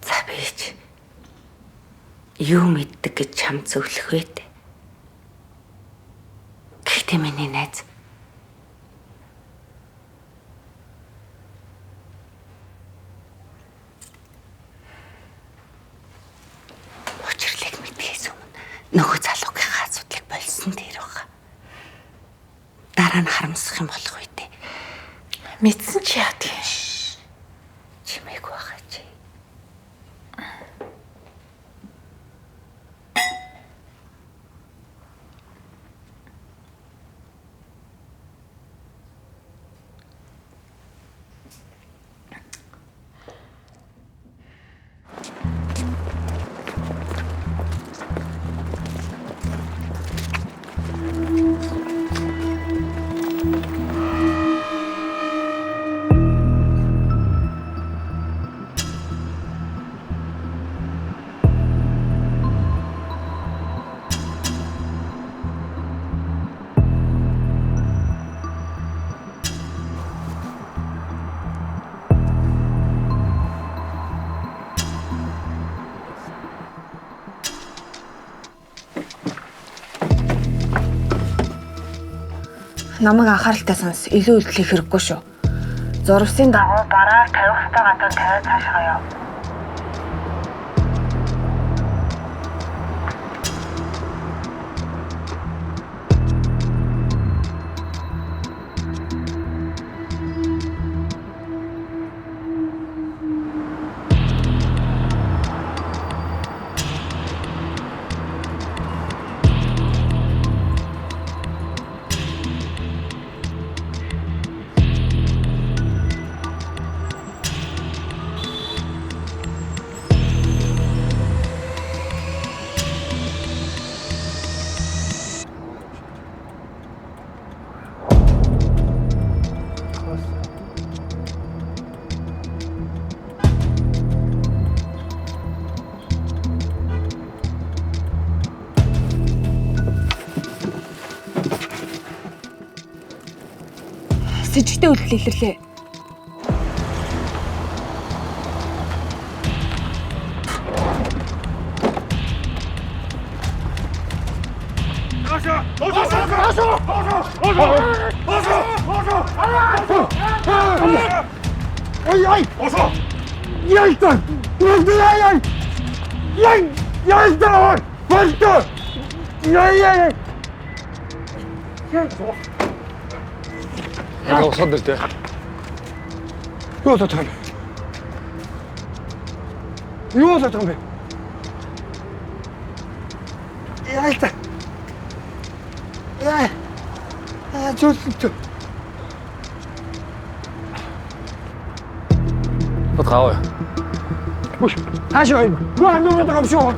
За бийч. Юу мэддэг гэж чам зөвлөх вэ? Гэхдээ миний найз учирлыг мэдхээс өмнө нөгөө залуугийнхаа асуудлыг болсон дээр байгаа. Дараа нь харамсах юм болох үү дээ. Мэдсэн чи яа тийм. Чимээгүй байгаа чи. Намайг анхааралтай сонс. Илүү үйлдэл хийх хэрэггүй шүү. Зурвасын дагуу бараар тавих ёстой газар тавиад цаашаа яв. Сэжигтэй үйлдэл илэрлээ. Яг усаад дэр тэ. Юу болоод байгаа юм бэ? Юу болоод байгаа юм бэ? Яа та. Яа. Аа зүлтэ. Бод гаваа. Бүш. Хаашаа юм? Гоо нүрээ байгаа юм шүү.